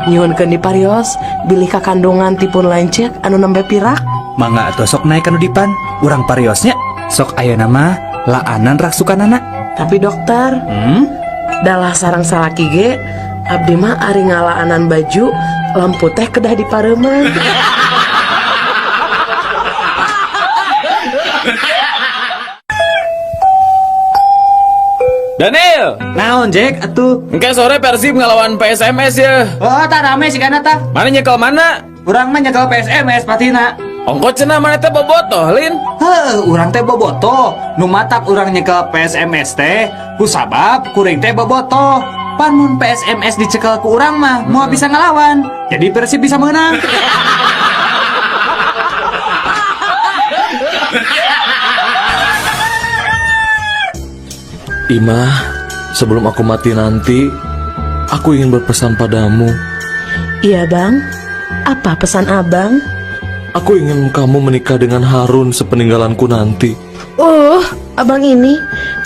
Nyuhunkeun diparios bilih kakandungan ti pun lanceuk anu nembe pirak. Mangga atuh sok naik kanu dipan, urang pariosnya. Sok ayeuna mah laanan raksukanana. Tapi dokter, dalah sareng salaki ge abdi mah ari ngalaanan baju lampu teh kedah dipareuman. Daniel. Naon, Jack, atuh? Engke sore Persib ngelawan PSMS ya. Oh, tah rame sih kana tah. Mana nyekel mana? Urang mah nyekel PSMS patina. Ongko cenah mana teh bobotoh, Lin? Heuh, urang teh bobotoh. Nu matak urang nyekel PSMS teh kusabab kuring teh bobotoh. Pan mun PSMS dicekel ku urang mah moal bisa ngelawan. Jadi Persib bisa menang. Imah, sebelum aku mati nanti, aku ingin berpesan padamu. Iya bang, apa pesan abang? Aku ingin kamu menikah dengan Harun sepeninggalanku nanti. Abang ini,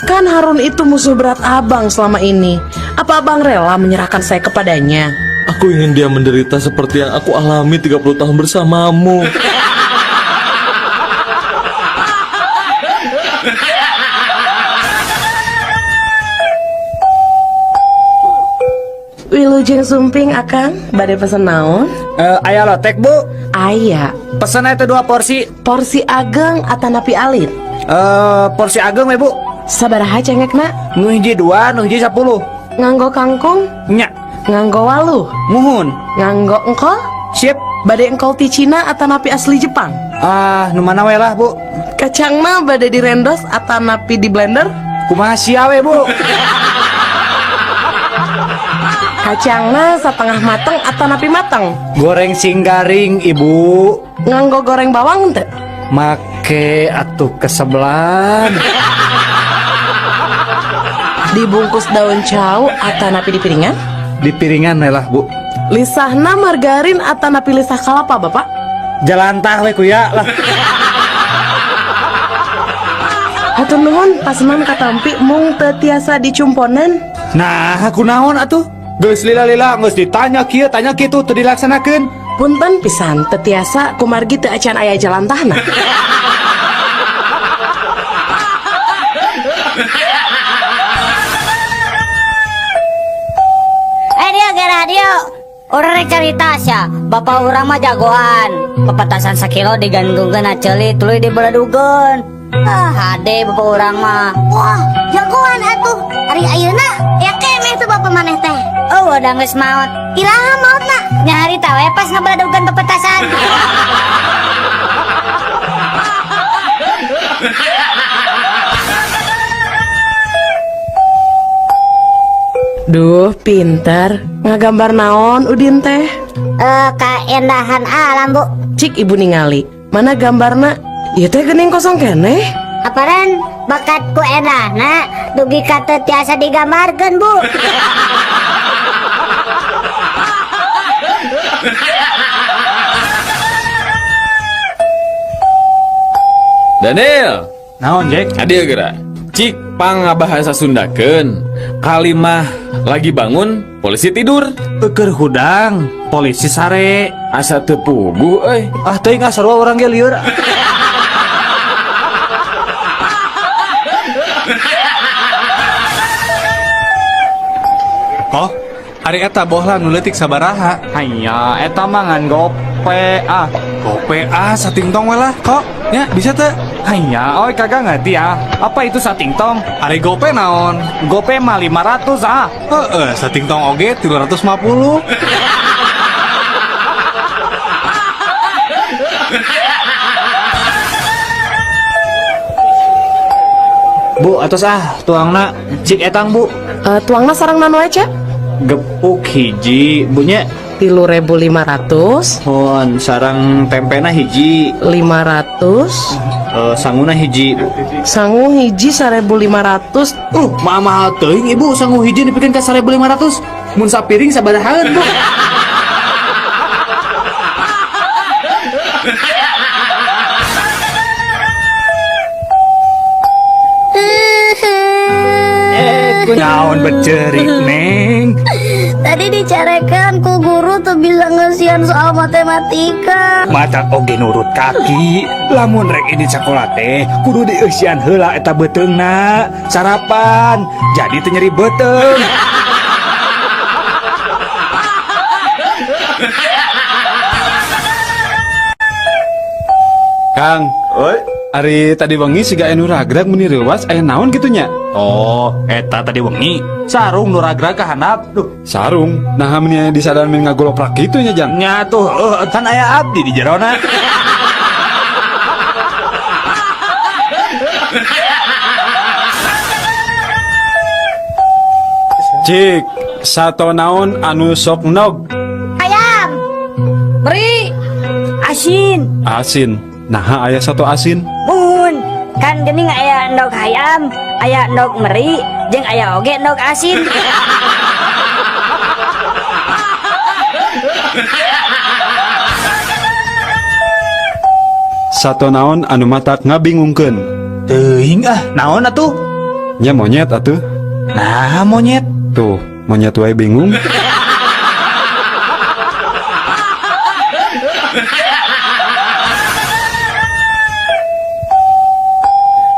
kan Harun itu musuh berat abang selama ini. Apa abang rela menyerahkan saya kepadanya? Aku ingin dia menderita seperti yang aku alami 30 tahun bersamamu. Wilujeng sumping, Akang, bade pesen naon? Aya lotek, Bu? Aya. Pesen itu dua porsi. Porsi ageng atanapi alit? Porsi ageng we, Bu. Sabaraha cengekna? Nu hiji dua, nu hiji 10. Nganggo kangkung? Nya. Nganggo waluh? Muhun. Nganggo engkol? Sip. Bade engkol ti Cina atanapi asli Jepang? Ah, nu mana we lah, Bu. Kacangna bade direndos atanapi di blender? Kumaha sia we, Bu? Kacangna setengah mateng atanapi mateng? Goreng sing garing, Ibu. Nganggo goreng bawang teu? Make atuh kesebelan. Dibungkus daun cau atanapi di piringan? Di piringan we lah, Bu. Lisahna margarin atanapi lisah kalapa, Bapak? Jalantah we kuya lah. Hatur nuhun, pasenan katampi mung teu tiasa dicumponan. Nah, aku naon atuh? Geus lila-lila geus ditanya kieu, tanya kitu teu dilaksanakeun. Punten pisan teu tiasa kumargi teu acan aya jalantahna. Eh dia ge radio. Urang rek carita sia, bapak urang mah jagoan. Pepetasan sakilo digantungkeun na ceuli tuluy dibeledugeun. Ah, hade bapak urang mah. Wah, jagoan atuh. Ari ayeuna ya keneh tuh bapak maneh teh. Oh, udah geus maot. Iraha maotna? Nya harita we pas ngabeledugeun pepetasan. Duh, pinter. Ngagambar naon Udin teh? Eh, kaendahan alam, Bu. Cik ibu ningali. Mana gambarna? Ieu teh geuning kosong keneh. Aparan bakat ku endahna dugi ka teu tiasa digambarkeun, Bu. Daniel. Naon, Jack? Hadir geura. Cik pangabahasa Sundakeun. Kalimah lagi bangun, polisi tidur. Keur hudang, polisi sare. Asa teu puguh euy. Ah, teuing ah, sarua urang ge lieur. Oh, ari eta bohlam nu leutik sabaraha? Hanya eta mah ngan gope ah. Gope ah, satingtong we lah kok. Ya, bisa teu? Hanya, oi kagak ngerti ah. Apa itu satingtong? Ari gope naon? Gope mah 500 ah. Heeh, satingtong oge 350. Bu, atos ah, tuangna cik etang, Bu. Tuangna sareng naon wae, Cep? Gepuk hiji, Bu nya. 3.500. Hon, sareng tempena hiji. 500. Sanguna hiji. Sangu hiji 1.500. Mahal teuing Ibu, sangu hiji dipikeun ka 1.500. Mun sapiring sabarahaan, Bu? Naon becerik, Neng? Tadi dicarekan ku guru tuh bisa ngesian soal matematika. Mata oge nurut kaki. Lamun rek ini sekolah teh kudu dieusian heula eta beuteungna. Sarapan jadi teu nyeri beuteung. Kang, oi, ari tadi wengi siga anu ragrag meni reuwas aya naon kitu nya? Oh, eta tadi wengi sarung nu ragrag ka handap. Duh, Sarung. Nah, meni aya disadar men ngagoloprak kitu nya, Jang. Nya tuh, kan aya abdi di jerona. Cik, sato naon anu sok nog? Ayam. Beri. Asin. Asin. Nah, aya sato asin. Mun, kan geuning aya endog hayam, aya endog meri, jeung aya oge endog asin. Sato naon anu matak ngabingungkeun? Teuing ah, naon atuh? Nya monyet atuh. Nah, monyet. Tuh, monyet wae bingung.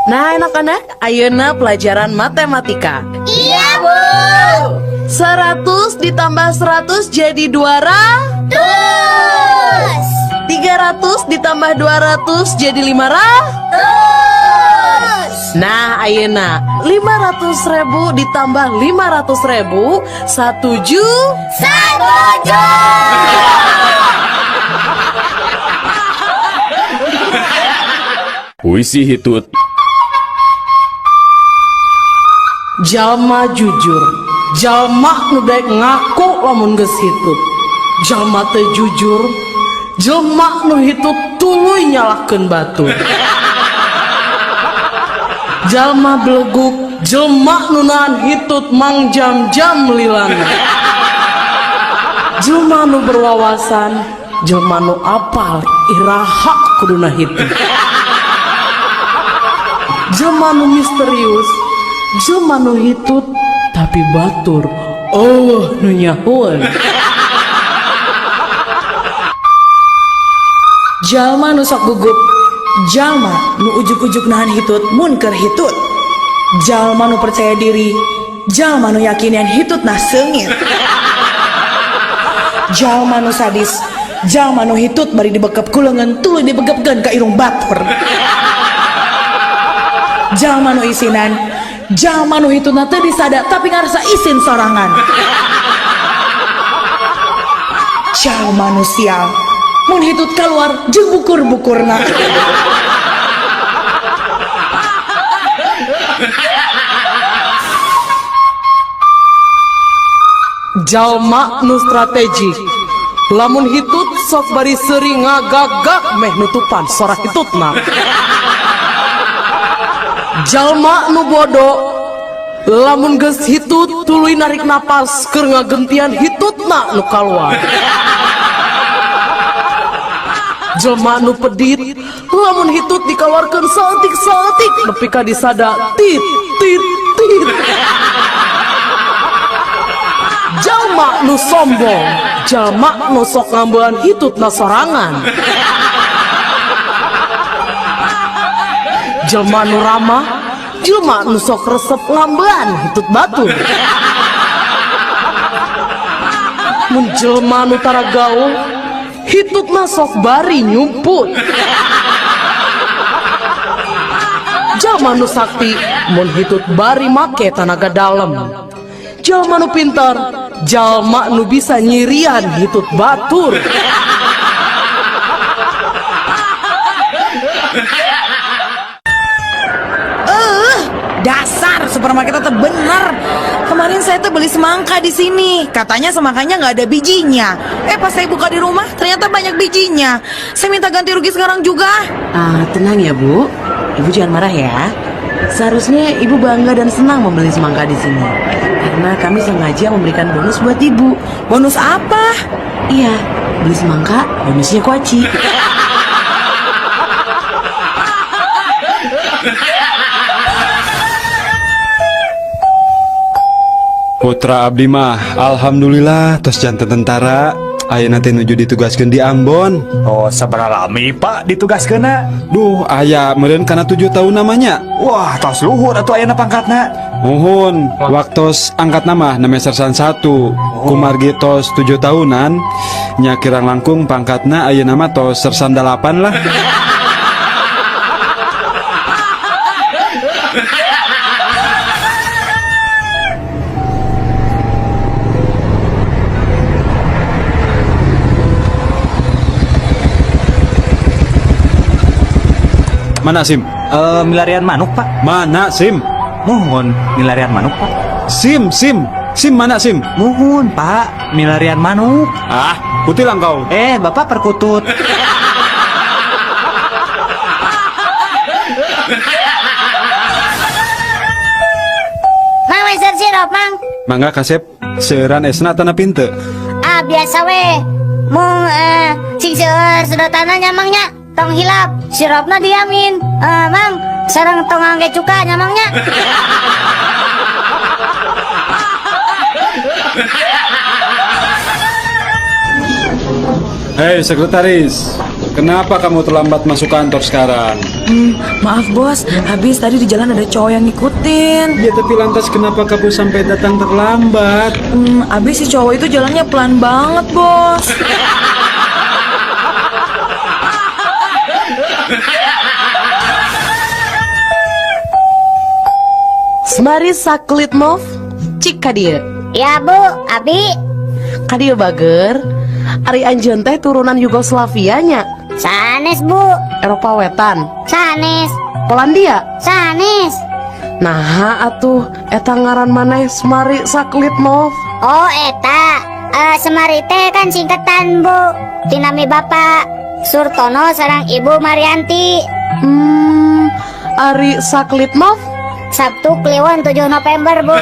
Nah, anak-anak, ayeuna pelajaran matematika. Iya, Bu. 100 ditambah 100 jadi 200. Tus. 300 ditambah 200 jadi 500. Tus. Nah, ayeuna 500.000 ditambah 500.000 1 juta. 1 juta. Puisi hitut. Jalma jujur, jalma nu daek ngaku lamun geus hitut. Jalma teu jujur, jelma nu hitut tuluy nyalahkeun batur. Jalma beleguk, jelma nu nahan hitut mangjam-jam lilana. Jelma nu berwawasan, jelma nu apal iraha kuduna hitut. Jelma nu misterius, jelma nu hitut tapi batur eueuh nu nyahoeun. Jalma nu sok gugup, jalma nu ujug-ujug nahan hitut mun keur hitut. Jalma nu percaya diri, jalma nu yakin yen hitut nah seungit. Jalma nu sadis, jalma nu hitut bari dibekep ku leungeun tuluy dibegepkeun ka irung batur. Jalma nu isinan, jalma nu hitutna teu disada tapi ngarasa isin sorangan. Jalma nu sial, mun hitut kaluar jeung bukur-bukurna. Jalma nu strategik, lamun hitut sok bari seuri ngagagak meh nutupan sora hitutna. Jalma nu bodoh, lamun geus hitut tuluy narik napas keur ngagentian hitutna nu kaluar. Jelma nu pedit, lamun hitut dikaluarkeun saeutik-saeutik nepi ka disada tit. Tit tit. Jalma nu sombong, jalma nu sok ngambean hitutna sorangan. Jelma nu ramah, jelma nu sok resep ngambean hitut batur. Mun jelma nu tara gaul, hitutna sok bari nyumput. Jalma nu sakti, mun hitut bari make tanaga dalem. Jalma nu pintar, jalma nu bisa nyirian hitut batur. Dasar supermarket itu bener. Kemarin saya tuh beli semangka di sini. Katanya semangkanya nggak ada bijinya. Pas saya buka di rumah ternyata banyak bijinya. Saya minta ganti rugi sekarang juga. Ah, tenang ya Bu. Ibu jangan marah ya. Seharusnya ibu bangga dan senang membeli semangka di sini. Karena kami sengaja memberikan bonus buat ibu. Bonus apa? Iya, beli semangka, bonusnya kuaci. Putra abdi mah alhamdulillah tos janten tentara. Ayeuna teh nuju ditugaskeun di Ambon. Oh, sabaraha lami Pak ditugaskeunna? Duh, aya meureun kana 7 tahun namanya. Wah, tos luhur atuh ayeuna pangkatna. Muhun, waktos angkat nama namanya sersan 1. Kumargi tos 7 tahunan, nya kirang langkung pangkatna ayeuna mah tos sersan 8 lah. Mana SIM? Milarian manuk Pak. Mana SIM? Mohon milarian manuk Pak. SIM, SIM, SIM mana SIM? Mohon Pak, milarian manuk. Ah, kutilang kau. Bapak perkutut. Mang meser sirup, Mang. Mangga kasep, seueuran esna tanah pinte. Ah, biasa we. Mung sing seueur sedotanna nya Mang nya. Tong hilap, sirupna diamin. Mang, sareng tong ngangge cuka nya Mang nya. Hei sekretaris, kenapa kamu terlambat masuk kantor sekarang? Maaf bos, habis tadi di jalan ada cowok yang ngikutin. Ya tapi lantas kenapa kamu sampai datang terlambat? Habis si cowok itu jalannya pelan banget bos. Semari Saklitmov, cik kadieu. Ya Bu, abi. Kadieu bager. Ari anjeun teh turunan Yugoslavia nya. Sanes Bu. Eropa Wetan. Sanes. Polandia. Sanes. Nah atuh eta ngaran maneh Semari Saklitmov. Oh eta, Semari teh kan singkatan Bu. Tinami Bapak Surtono sareng Ibu Marianti. Ari Saklitmov Sabtu Kliwon 7 November Bu.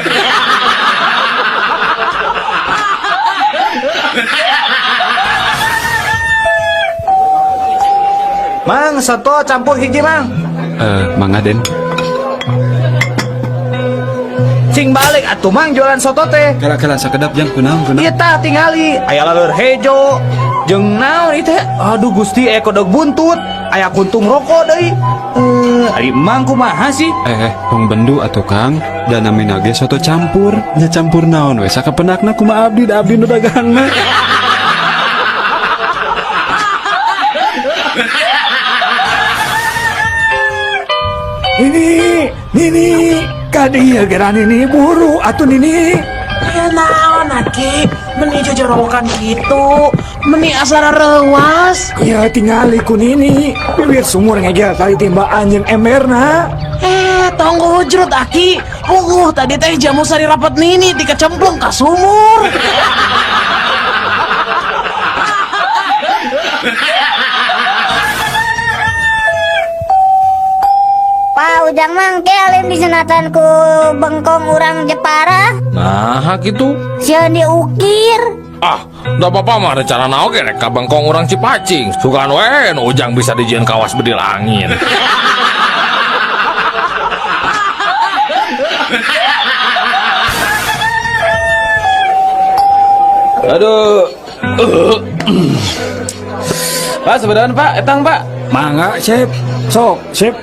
Mang, soto campur hiji Mang. Mang Aden. Cing balik atuh Mang jualan soto teh. Kala-kala sakedap jang kunaon kunaon. Ieu tah tingali aya laleur hejo jeung naon ieu teh. Aduh Gusti aya kodok buntut, aya kuntung rokok deui. Ari Mang kumaha sih? Tong bendu atuh Kang, da namina ge soto campur. Nya campur naon we sakapenakna kumaha abdi da abdi nu dagang mah. Nini, Nini, kadieu geura Nini buru atuh Nini. Ya naon aki, meni jojorowokan kitu, meni asara reuas. Ya tingali ku Nini, bibir sumur ngegel tali timbaan jeung emberna. Tong hujrut aki. Tadi teh jamu sari rapat Nini tika cemplung ka sumur. Pak Ujang mang ke alim disunatan ku bengkong urang Jepara. Nah, gitu. Sieun diukir. Ah, da bapak mah rencana naon ge rek ka bengkong urang Cipacing. Sugan we nu Ujang bisa dijieun kawas bedil angin. Aduh. Pak, sebenarnya Pak, etang Pak. Mangga, Sip. Sok, Sip,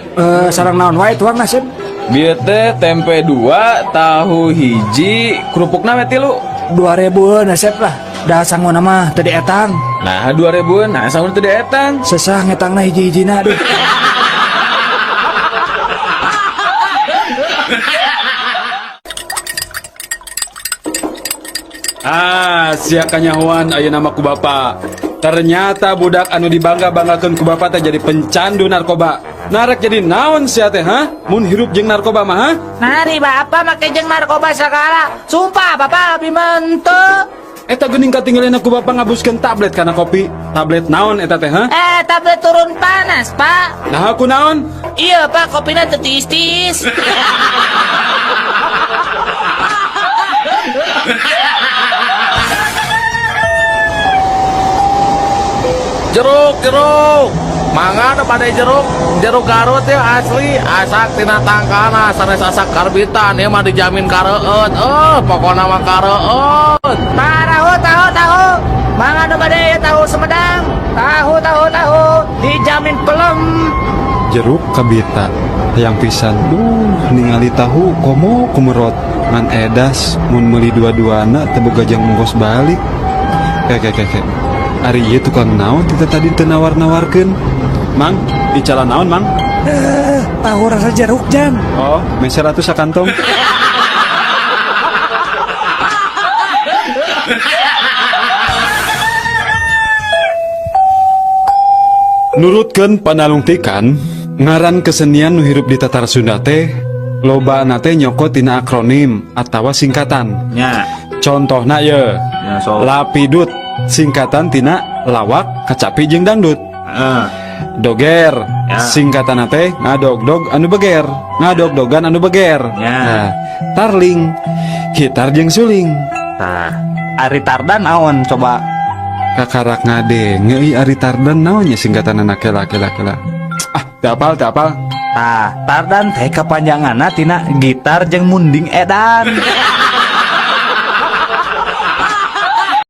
sareng naon wae tuangna, Sip? Bieu teh tempe dua, tahu hiji, kerupukna we tilu. 2000 Sip lah. Dah sanguna mah teu dietang. Nah, 2000 nah sanguna teu dietang. Sesah ngetangna hiji-hijina, aduh. Ah, sia kanyahoan ayeuna mah ku bapa. Ternyata budak anu dibangga-banggakeun ku bapa teh jadi pencandu narkoba. Narek jadi naon sia teh, ha? Mun hirup jeung narkoba mah, ha? Nari bapak make jeung narkoba segala. Sumpah bapak lebih mentu. Eta geuning katinggalin ku bapa ngabuskeun tablet kana kopi. Tablet naon eta teh, ha? Eh, tablet turun panas, Pak. Nah, aku naon? Iya, Pak, kopinya teu tiis-tiis. Jeruk, jeruk. Mangga nu bade jeruk, jeruk Garut ya asli, asak tina tangkalna sanes asak karbitan, ieu mah dijamin kareueut. Eh, pokona mah kareueut. Tahu, tahu, tahu. Mangga nu bade tahu Sumedang. Tahu, tahu, tahu. Dijamin pelem. Jeruk kabita hayang pisan, duh, ningali tahu komo kumerot ngan edas mun meuli dua-duana teu boga jang ongkos balik. Ke ke ke, ari ieu tukang naon kita tadi teu nawar-nawarkeun? Mang, icalan naon, Mang? Eh, tahu rasa jeruk, Jang. Oh, meser atuh sakantong. Nurutkeun panalungtikan, ngaran kesenian nu hirup di Tatar Sunda teh lobana teh nyokot tina akronim atawa singkatan. Nya. Contohna ye. Ya, sok. Lapidut singkatan tina lawak, kacapi jeung dangdut. Doger Ya. singkatan teh ngadogdog anu beger, ngadogdogan anu beger. Ya. Nah, tarling gitar jeung suling. Tah, ari Tardan naon coba? Kakarak ngadenge euy, ari Tardan naon nya singkatan anak? Kela kela kela. Ah, teu apal, teu apal. Tah, Tardan teh kepanjanganna tina gitar jeung munding edan.